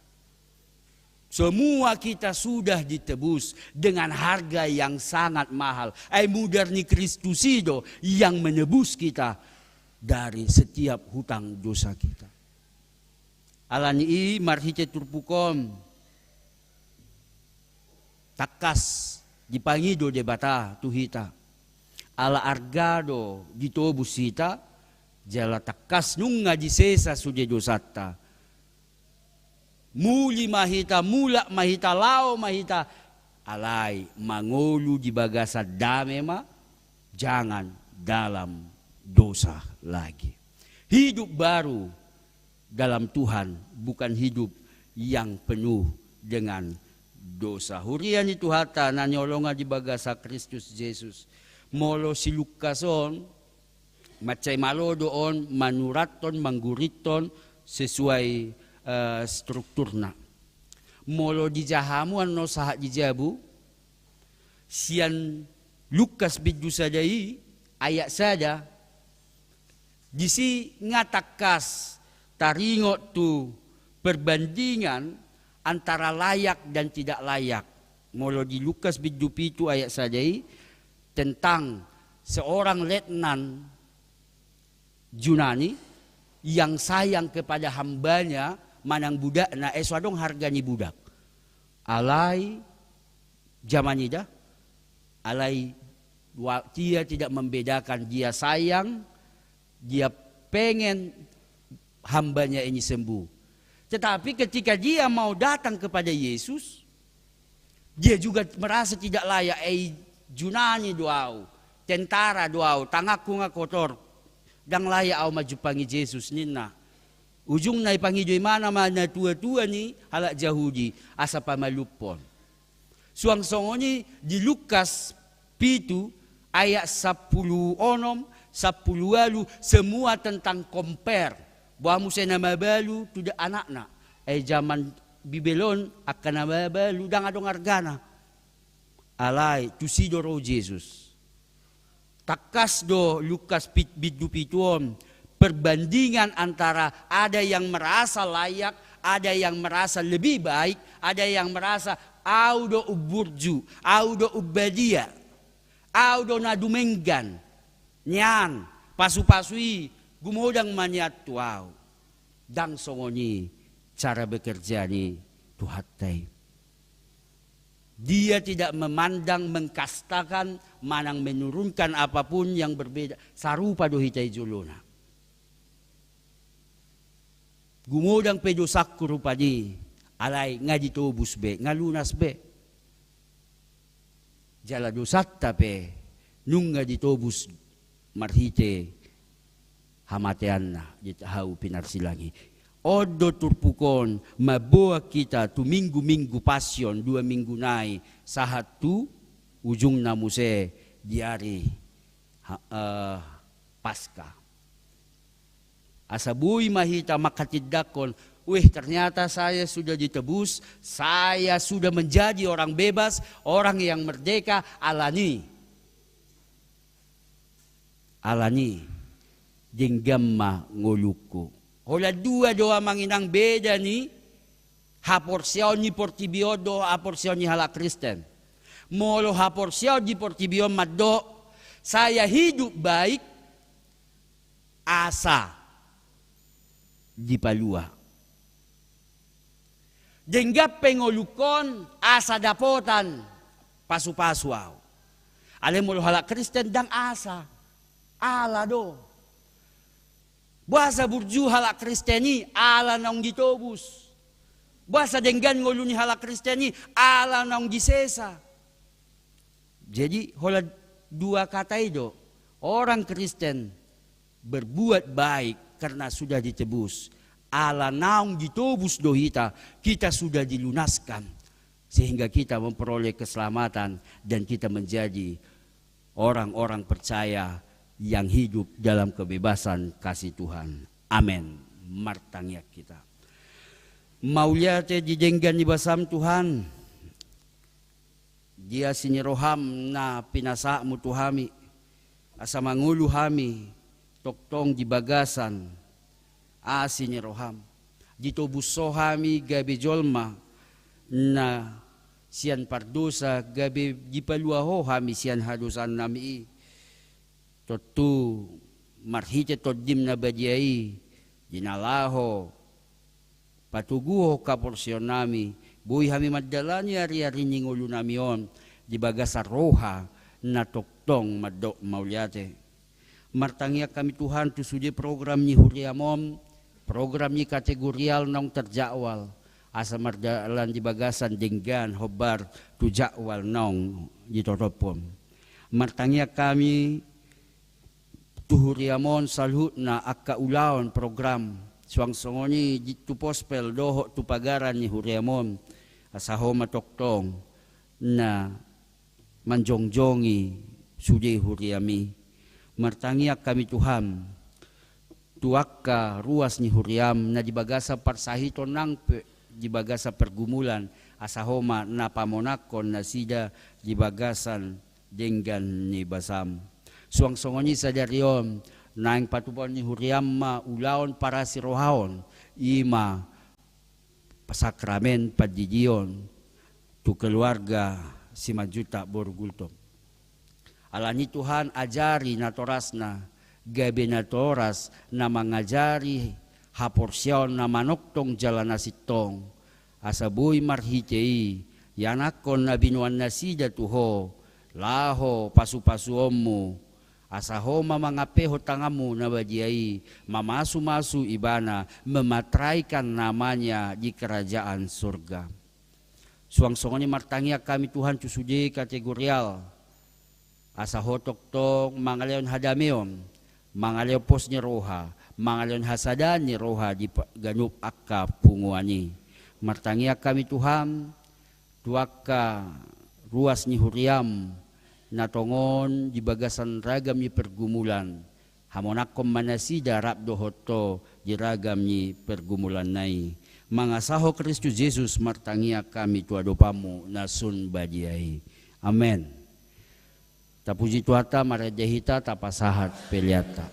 Semua kita sudah ditebus dengan harga yang sangat mahal. Ai mudar ni Kristus i do yang menebus kita dari setiap hutang dosa kita. Alani i marhite turpuk on, tangkas dipangido Debata tu hita. Ala arga do ditobus hita, jala tangkas nunga disesa sude dosanta. Muli ma hita, mulak ma hita, laho ma hita, alai mangolu di bagasan dame ma, jangan dalam dosa lagi. Hidup baru dalam Tuhan, bukan hidup yang penuh dengan dosa. Huria ni Tuhanta na niholongan di bagasan Kristus Jesus. Molo si Lukas on, mansai malo do on manurathon, manggurithon sesuai, eh, strukturna. Molo dijaha hamu annon sahat di jabu, sian Lukas bindu sada i, ayat sada, disi nga tangkas taringot tu perbandingan antara layak dan tidak layak. Molo di Lukas bindu pitu ayat sada i, tentang seorang letnan Junani yang sayang kepada hambanya manang budakna, eh, so adong harga ni budak. Alai, jaman ida, alai wa-, dia tidak membedakan, dia sayang, dia pengen hambanya ini sembuh. Tetapi ketika dia mau datang kepada Yesus, dia juga merasa tidak layak, eh, Junani do au, tentara do au, tanganku nga kotor, ndang layak au manjumpangi Jesus, ninna. Ujungna ipangido imana ma natuatua ni halak Jahudi asa pamalumhon. Suang songon i di Lukas pitu ayat sampulu onom, sampulu ualu, semua tentang compare. Boha muse na mabalu tu da-, anakna. Eh, jaman Bibel on, angka na mabalu ndang adong argana. Alai tusi do ro Jesus. Tangkas do Lukas pit-, bindu pitu on, perbandingan antara ada yang merasa layak, ada yang merasa lebih baik, ada yang merasa, "Au do umburju, au do umbadia, au do na dumenggan, nian, pasupasu i gumodang ma nian tu au." Ndang songon i cara bekerja ni Tuhanta i. Dia tidak memandang, mengkastakan, manang menurunkan apapun yang berbeda. Sarupa do hita i jolona. Gumodang pe dosangku rupani, alai nga ditobus be, nga lunas be. Jala dosanta pe nunga ditobus marhite hamateanna di hau pinarsilang i. On do turpuk on mamboan hita tu minggu-minggu Pasion, dua minggu nai, sahat tu ujungna muse di ari ha-, eh, Paskah. Asa boi ma hita manghatindanghon, "Weh, ternyata saya sudah ditebus, saya sudah menjadi orang bebas, orang yang merdeka, alani." Alani, denggan ma ngolungku. Holan dua do amang inang beda ni haporseaon ni portibi on dohot haporseaon ni halak Kristen. Molo haporseaon di portibi on mandok, "Saya hidup baik asa dipalua." Denggan pe ngolungkon asa dapotan pasupasu au. Alai molo halak Kristen ndang asa. Ala do. Boasa burju halak Kristen i? Ala naung ditobus. Boasa denggan ngolu ni halak Kristen i? Ala naung disesa. Jadi, holan dua kata i do. Orang Kristen berbuat baik karena sudah ditebus. ala naung ditobus do hita, kita sudah dilunaskan, sehingga kita memperoleh keselamatan dan kita menjadi orang-orang percaya yang hidup dalam kebebasan kasih Tuhan. Amen. Martangiang hita. Mauliate di denggan ni basam, Tuhan, di asi ni roham na pinasahatmu tu hami, asa mangolu hami tongtong di bagasan asi ni roham. Ditobus ho hami gabe jolma na sian pardosa, gabe dipalua ho hami sian hadosaonnami i. Tontu marhite Tondim na badia i, di na laho patoguhon haporseaonnami, boi hami mandalani ari-ari ni ngolunami on di bagasan roha na tongtong mandok mauliate. Martangiang hami, Tuhan, tu sude program ni huriam on, program ni kategorial naung terjadwal, asa mardalan di bagasan denggan hombar tu jadwal naung ditotophon. Martangiang hami tu huriam on saluhutna angka ulaon program, suang songon i di tu pospel dohot tu pagaran ni huriam on, asa ho ma tongtong na manjongjongi sude huriam i. Martangiang hami, Tuhan, tu angka ruas ni huriam na di bagasan parsahiton nang pe di bagasan pergumulan, asa ho ma na pamonangkon nasida di bagasan denggan ni basam. Suang songon i sadari on, naeng patupaon ni huriam ma ulaon parasirohaon, i ma sakramen pandidion tu keluarga Simanjuntak boru Gultom. Alani, Tuhan, ajari natorasna, gabe natoras na mangajari haporseaon na manongtong jala na sintong, asa boi marhite i ianakhon na binoan nasida tu ho, laho pasupasuonmu, asa ho ma mangampehon tanganmu na badia i, mamasumasu ibana, mematraikan namanya di kerajaan surga. Suang songon i martangiang hami, Tuhan, tu sude kategorial, asa ho tongtong mangalehon hadameon, mangalehon pos ni roha, mangalehon hasadaan ni roha di pa-, ganup angka punguan i. Martangiang hami, Tuhan, tu angka ruas ni huriam na tongon di bagasan ragam ni pergumulan, hamonangkon ma nasida rap dohot ho di ragam ni pergumulanna i. Mangasahon Kristus Jesus martangiang hami tu adopanmu na sun badia i. Amen. Tapuji Tuhanta, marende hita, tapasahat peleanta.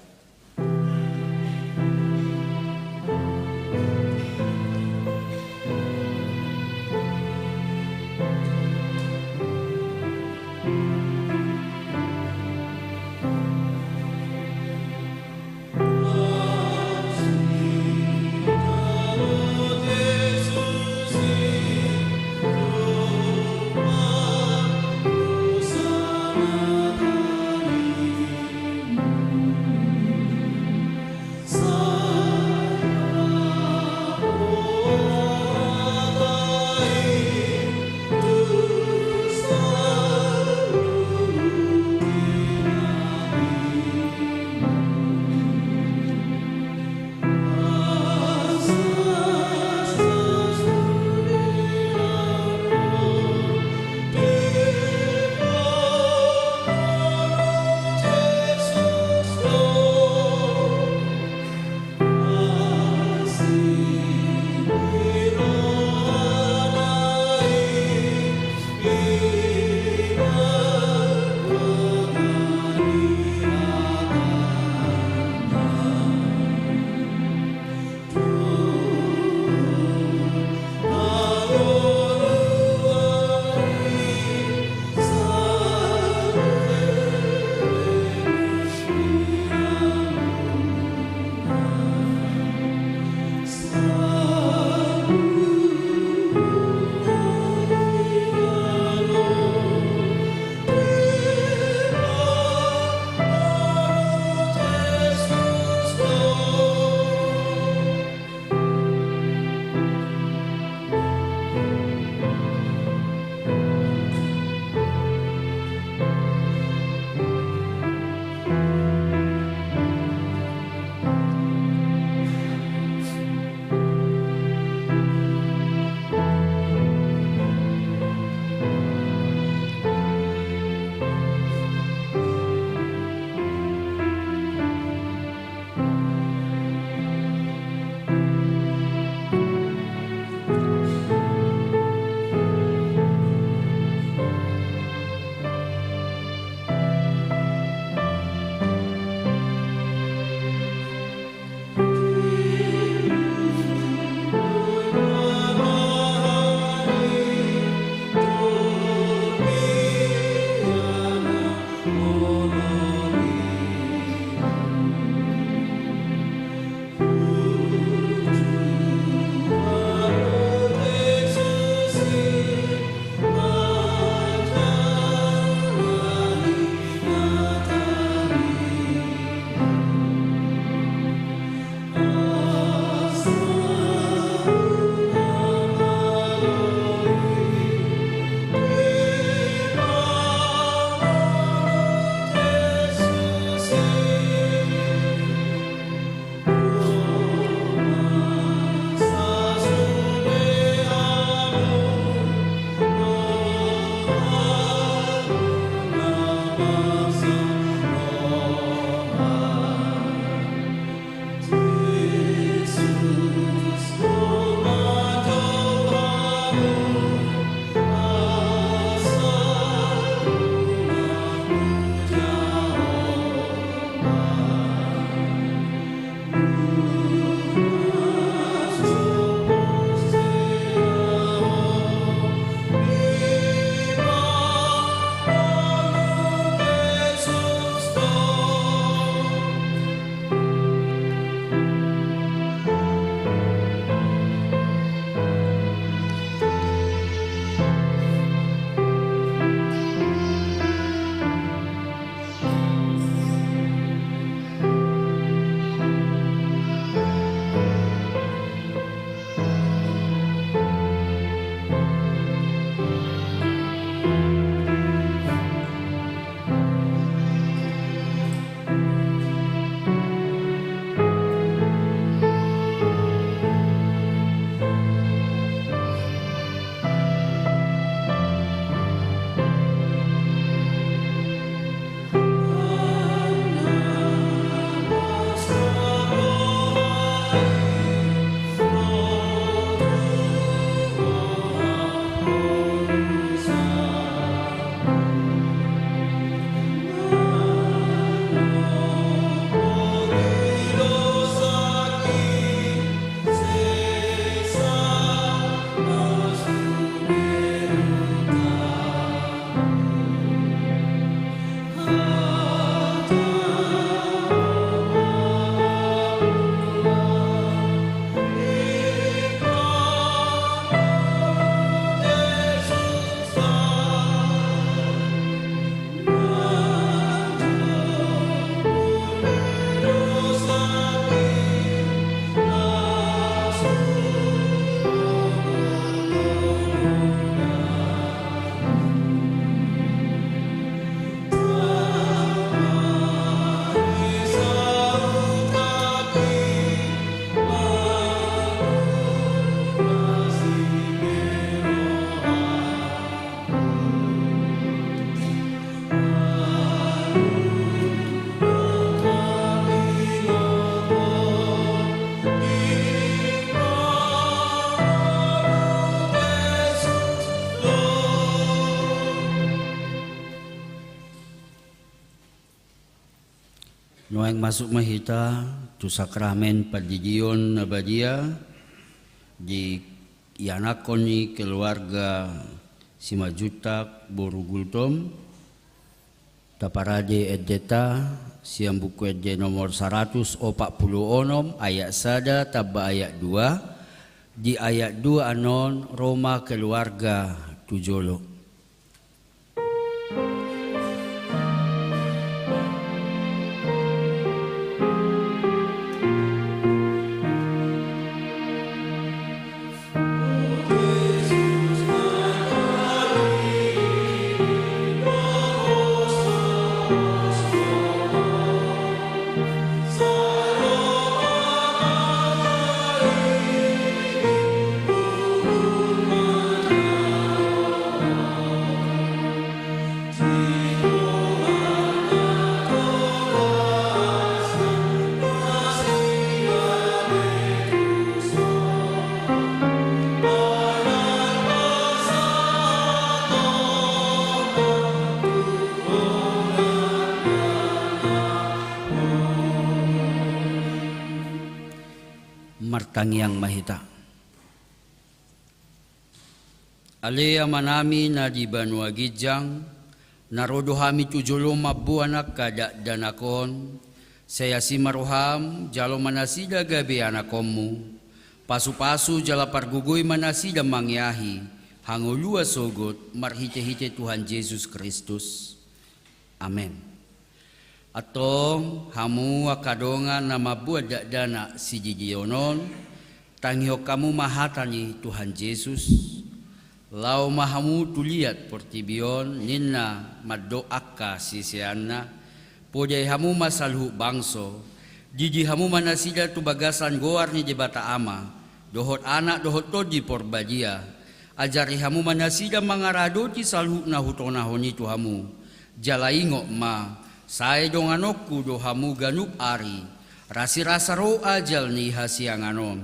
Nuaeng masuk ma hita tu sakramen pandidion na badia di ianakhon ni keluarga Simanjuntak boru Gultom. Taparade endenta sian Buku Ende nomor saratus opat pulu onom, ayat sada tamba ayat dua. Di ayat dua annon ro ma keluarga tu jolo. Martangiang ma hita. Ale Amanami na di banua ginjang, na ro do hami tu jolo mamboan angka dakdanak on, sai asi ma roham, jalo ma nasida gabe anakhonmu, pasupasu jala pargogoi ma nasida mangeahi hangoluan sogot marhitehite Tuhan Jesus Kristus. Amen. Antong hamu angka dongan na mamboan dakdanak sididion on, tangihon hamu ma hata ni Tuhan Jesus. Laho ma hamu tu liat portibi on, ninna mandok angka siseanna. Podai hamu ma saluhut bangso, didi hamu ma nasida tu bagasan goar ni Debata Ama, dohot Anak dohot Tondi Porbadia. Ajari hamu ma nasida mangaradoti saluhut na hutonahon i tu hamu, Jala ingot ma, sai donganonku do hamu ganup ari, rasirasa ro ajal ni hasiangan on.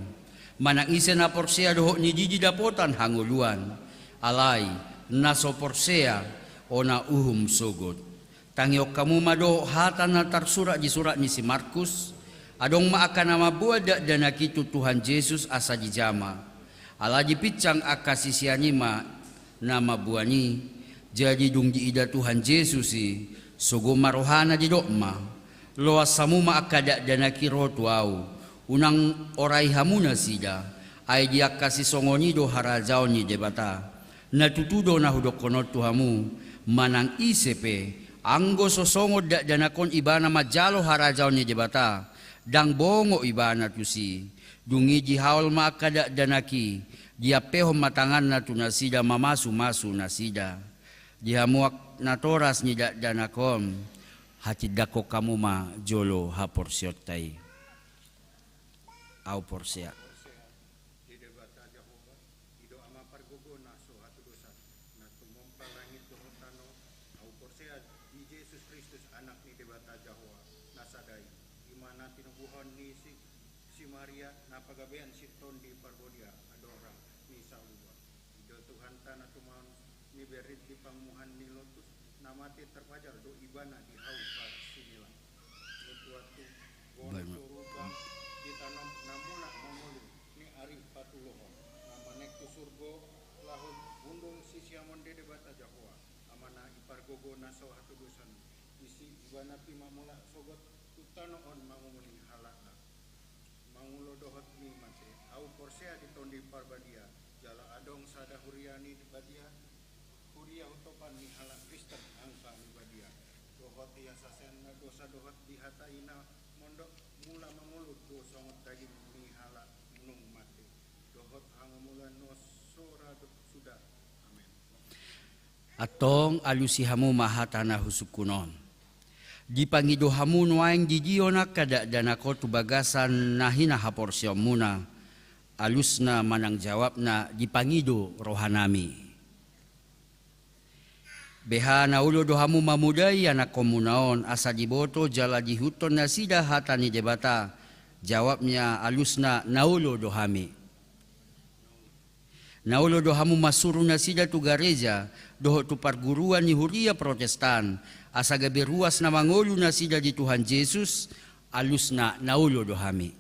Manang ise na porsea dohot nididi dapotan hangoluan, alai na so porsea, ona uhum sogot. Tangihon hamu ma dohot hata na tarsurat di surat ni si Markus, adong ma angka na mamboan dakdanak i tu Tuhan Jesus asa dijama. Ala dipinsang angka sisean i ma na mamboan i, jadi dung diida Tuhan Jesus i, sogo ma rohana didok ma: Loas hamu ma angka dakdanak i ro tu ahu, unang orai hamu nasida, ai di angka sisongon i do harajaon ni Debata. Na tutu do na hudokkon on tu hamu, manang ise pe, anggo so songon dakdanak on ibana manjalo harajaon ni Debata, ndang bongot ibana tusi. Dung i dihaol ma angka dakdanak i, diampehon ma tanganna tu nasida mamasumasu nasida. Di hamu angka natoras ni dakdanak on, hatindangkon hamu ma jolo haporseaonta i. Ahu porsea. Di Debata Jahowa, i do Ama pargogo na so hatudosan, na tumompa langit dohot tano. Ahu porsea di Jesus Kristus, Anak ni Debata Jahowa, na sada i, i ma na tinubuhon ni si, si Maria, na pagabean si Tondi Parbadia, andorang ni saulibon. I do Tuhanta na tumaon ni berit di panguhan ni lotus, na mate tarpajal do ibana di hau parsinilang. Nuaeng tu goar Baik, Ma. Surga di tano na mulak mangolu ni ari patulohon, na manaek tu surgo laho hundul sisiamon di Debata Jahowa, Amana i pargogo na so hatudosan, disi ibana pe ma mulak sogot tu tano on mangumuni halakna. Mangolu dohot ni mate, ahu porsea di Tondi Parbadia, jala adong sada huria ni badia, huria hutopan ni halak Kristen angka ni badia, dohot hasasean na dosa dohot di hata i na mondok mula mangolu do songon daging ni halak nunga mate, dohot hangoluan na so ra do suda. Amen. Antong alusi hamu ma hata na husungkun on. Dipangido hamu nuaeng didion angka dakdanak on tu bagasan na hinahaporseaonmuna, alusna manang jawabna dipangido rohanami. Beha na olo do hamu mamodai anakkonmuna on asa diboto jala diihuthon nasida hata ni Debata, jawabna alusna na olo do hami. Na olo do hamu mansuru nasida tu gareja dohot tu parguruan ni huria Protestan, asa gabe ruas na mangolu nasida di Tuhan Jesus, alusna na olo do hami.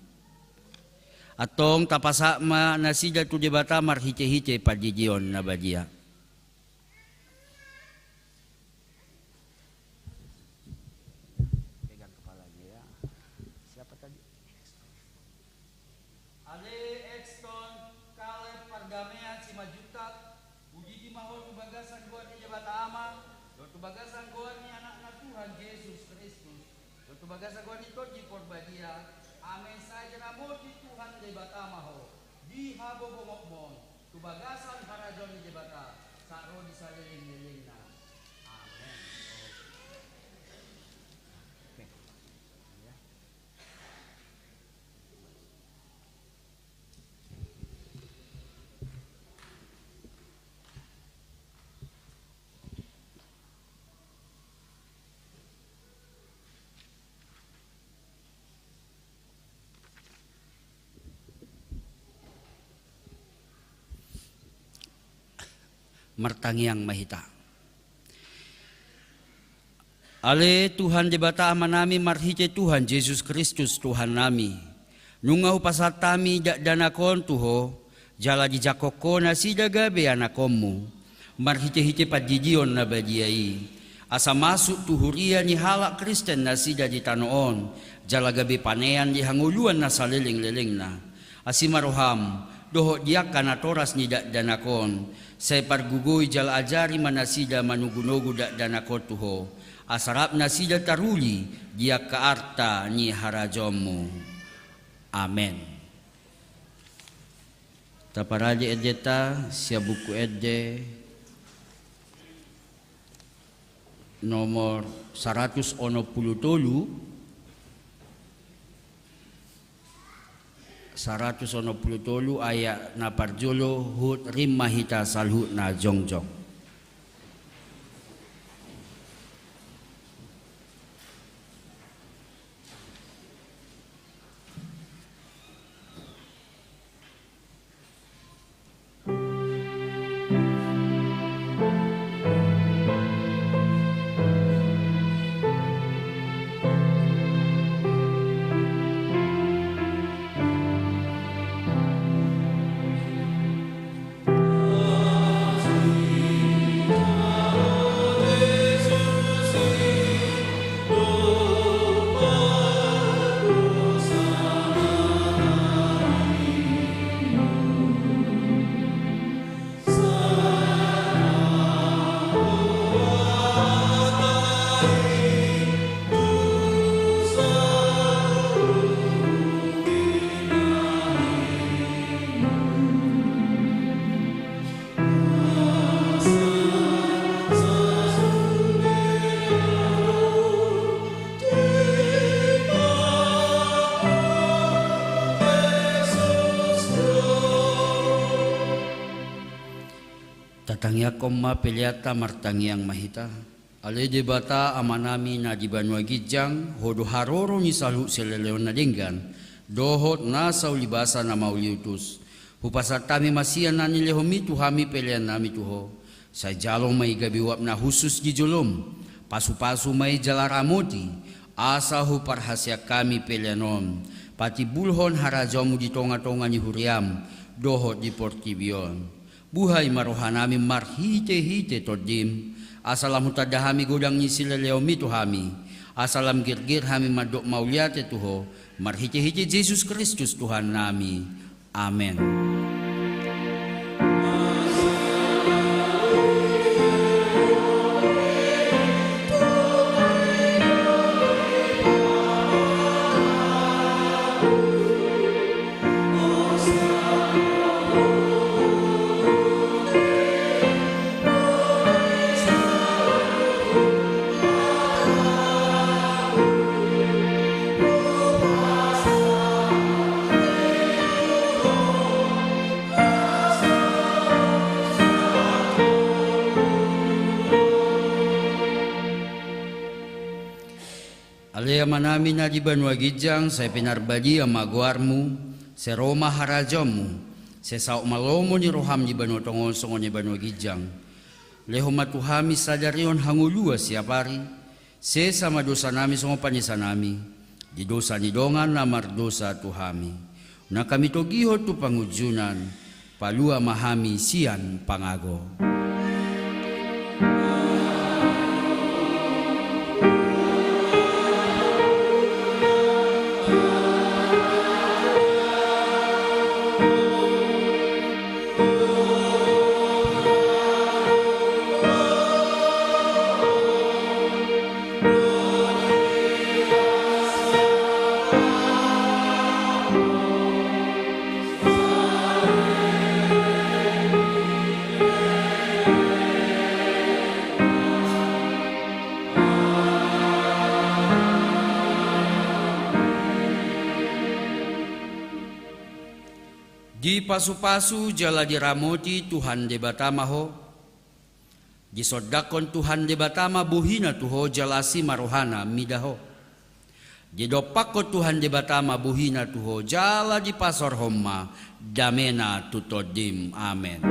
Antong tapasahat ma nasida tu Debata marhitehite pandidion na badia. Pegang kepalanya ya. Siapa tadi? Ale Exton Caleb Pardamean Simanjuntak, hudidi ma ho tu bagasan goar ni Debata Ama, dohot tu bagasan goar ni Anakna Tuhan Jesus Kristus, dohot tu bagasan goar ni Tondi Parbadia, amen. Sai diramoti Tuhan Debata ma ho di habobongotmon, tu bagasan harajaon ni Debata, sahat ro di salelenglelengna. Amen. Martangiang ma hita. Ale Tuhan Debata Amanami, marhite Tuhan Jesus Kristus Tuhannami, nunga hupasahat hami dakdanak on tu Ho, jala dijangkon Ho nasida gabe anakkonmu, marhitehite pandidion na badia i, asa masuk tu huria ni halak Kristen nasida di tano on, jala gabe panean di hangoluan na salelenglelengna. Asi ma roham, dohot di angka natoras ni dakdanak on, sai pargogoi jala ajari ma nasida manogunogu dakdanak on tu Ho, asa rap nasida taruli di angka arta ni harajaonmu. Amen. Taparade endenta sian Buku Ende nomor saratus onom pulu tolu, saratus onom pulu tolu, ayat na parjolo, huhut rim ma hita saluhutna jongjong. Tangiangkon ma peleanta. Martangiang ma hita. Ale Debata Amanami na di banua ginjang, Ho do haroro ni saluhut sileleon na denggan dohot nasa ulibasa na mauliutus. Hupasahat hami ma sian na nilehonMi tu hami peleannami tu Ho. Sai jalo ma i gabe uap na hushus di joloM. Pasupasu ma i jala ramoti, asa huparhaseang hami pelean on patimbulhon harajaonMu di tongatonga ni huriaM dohot di portibi on. Buhai ma rohanami marhitehite TondiM, asa lam hutanda hami godang ni sileleonMi tu hami, asa lam girgir hami mandok mauliate tu Ho, marhitehite Jesus Kristus Tuhannami. Amen. Ale Amanami na di banua ginjang, sai pinarbadia ma goarMu, sai ro ma harajaonMu, sai saut ma lomo ni rohaM di banua tonga on songon na di banua ginjang. Lehon ma tu hami sadari on hangoluan siapari, sesa ma dosanami songon panesanami di dosa ni dongan na mardosa tu hami. Unang hami togihon tu pangunjunan, palua ma hami sian pangago. Dipasupasu jala diramoti Tuhan Debata ma ho. Disondangkon Tuhan Debata ma bohiNa tu ho jala asi ma rohaNa mida ho. Didompakkon Tuhan Debata ma bohiNa tu ho jala dipasaorhon ma dameNa tu tondim. Amen.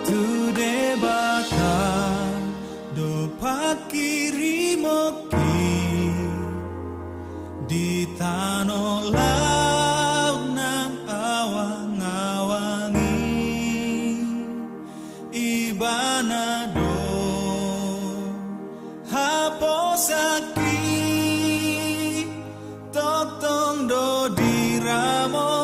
Tu Debata do pangkirimon i di tano laut nang awang-awang i. Ibana do haposan i, tongtong do diramoti.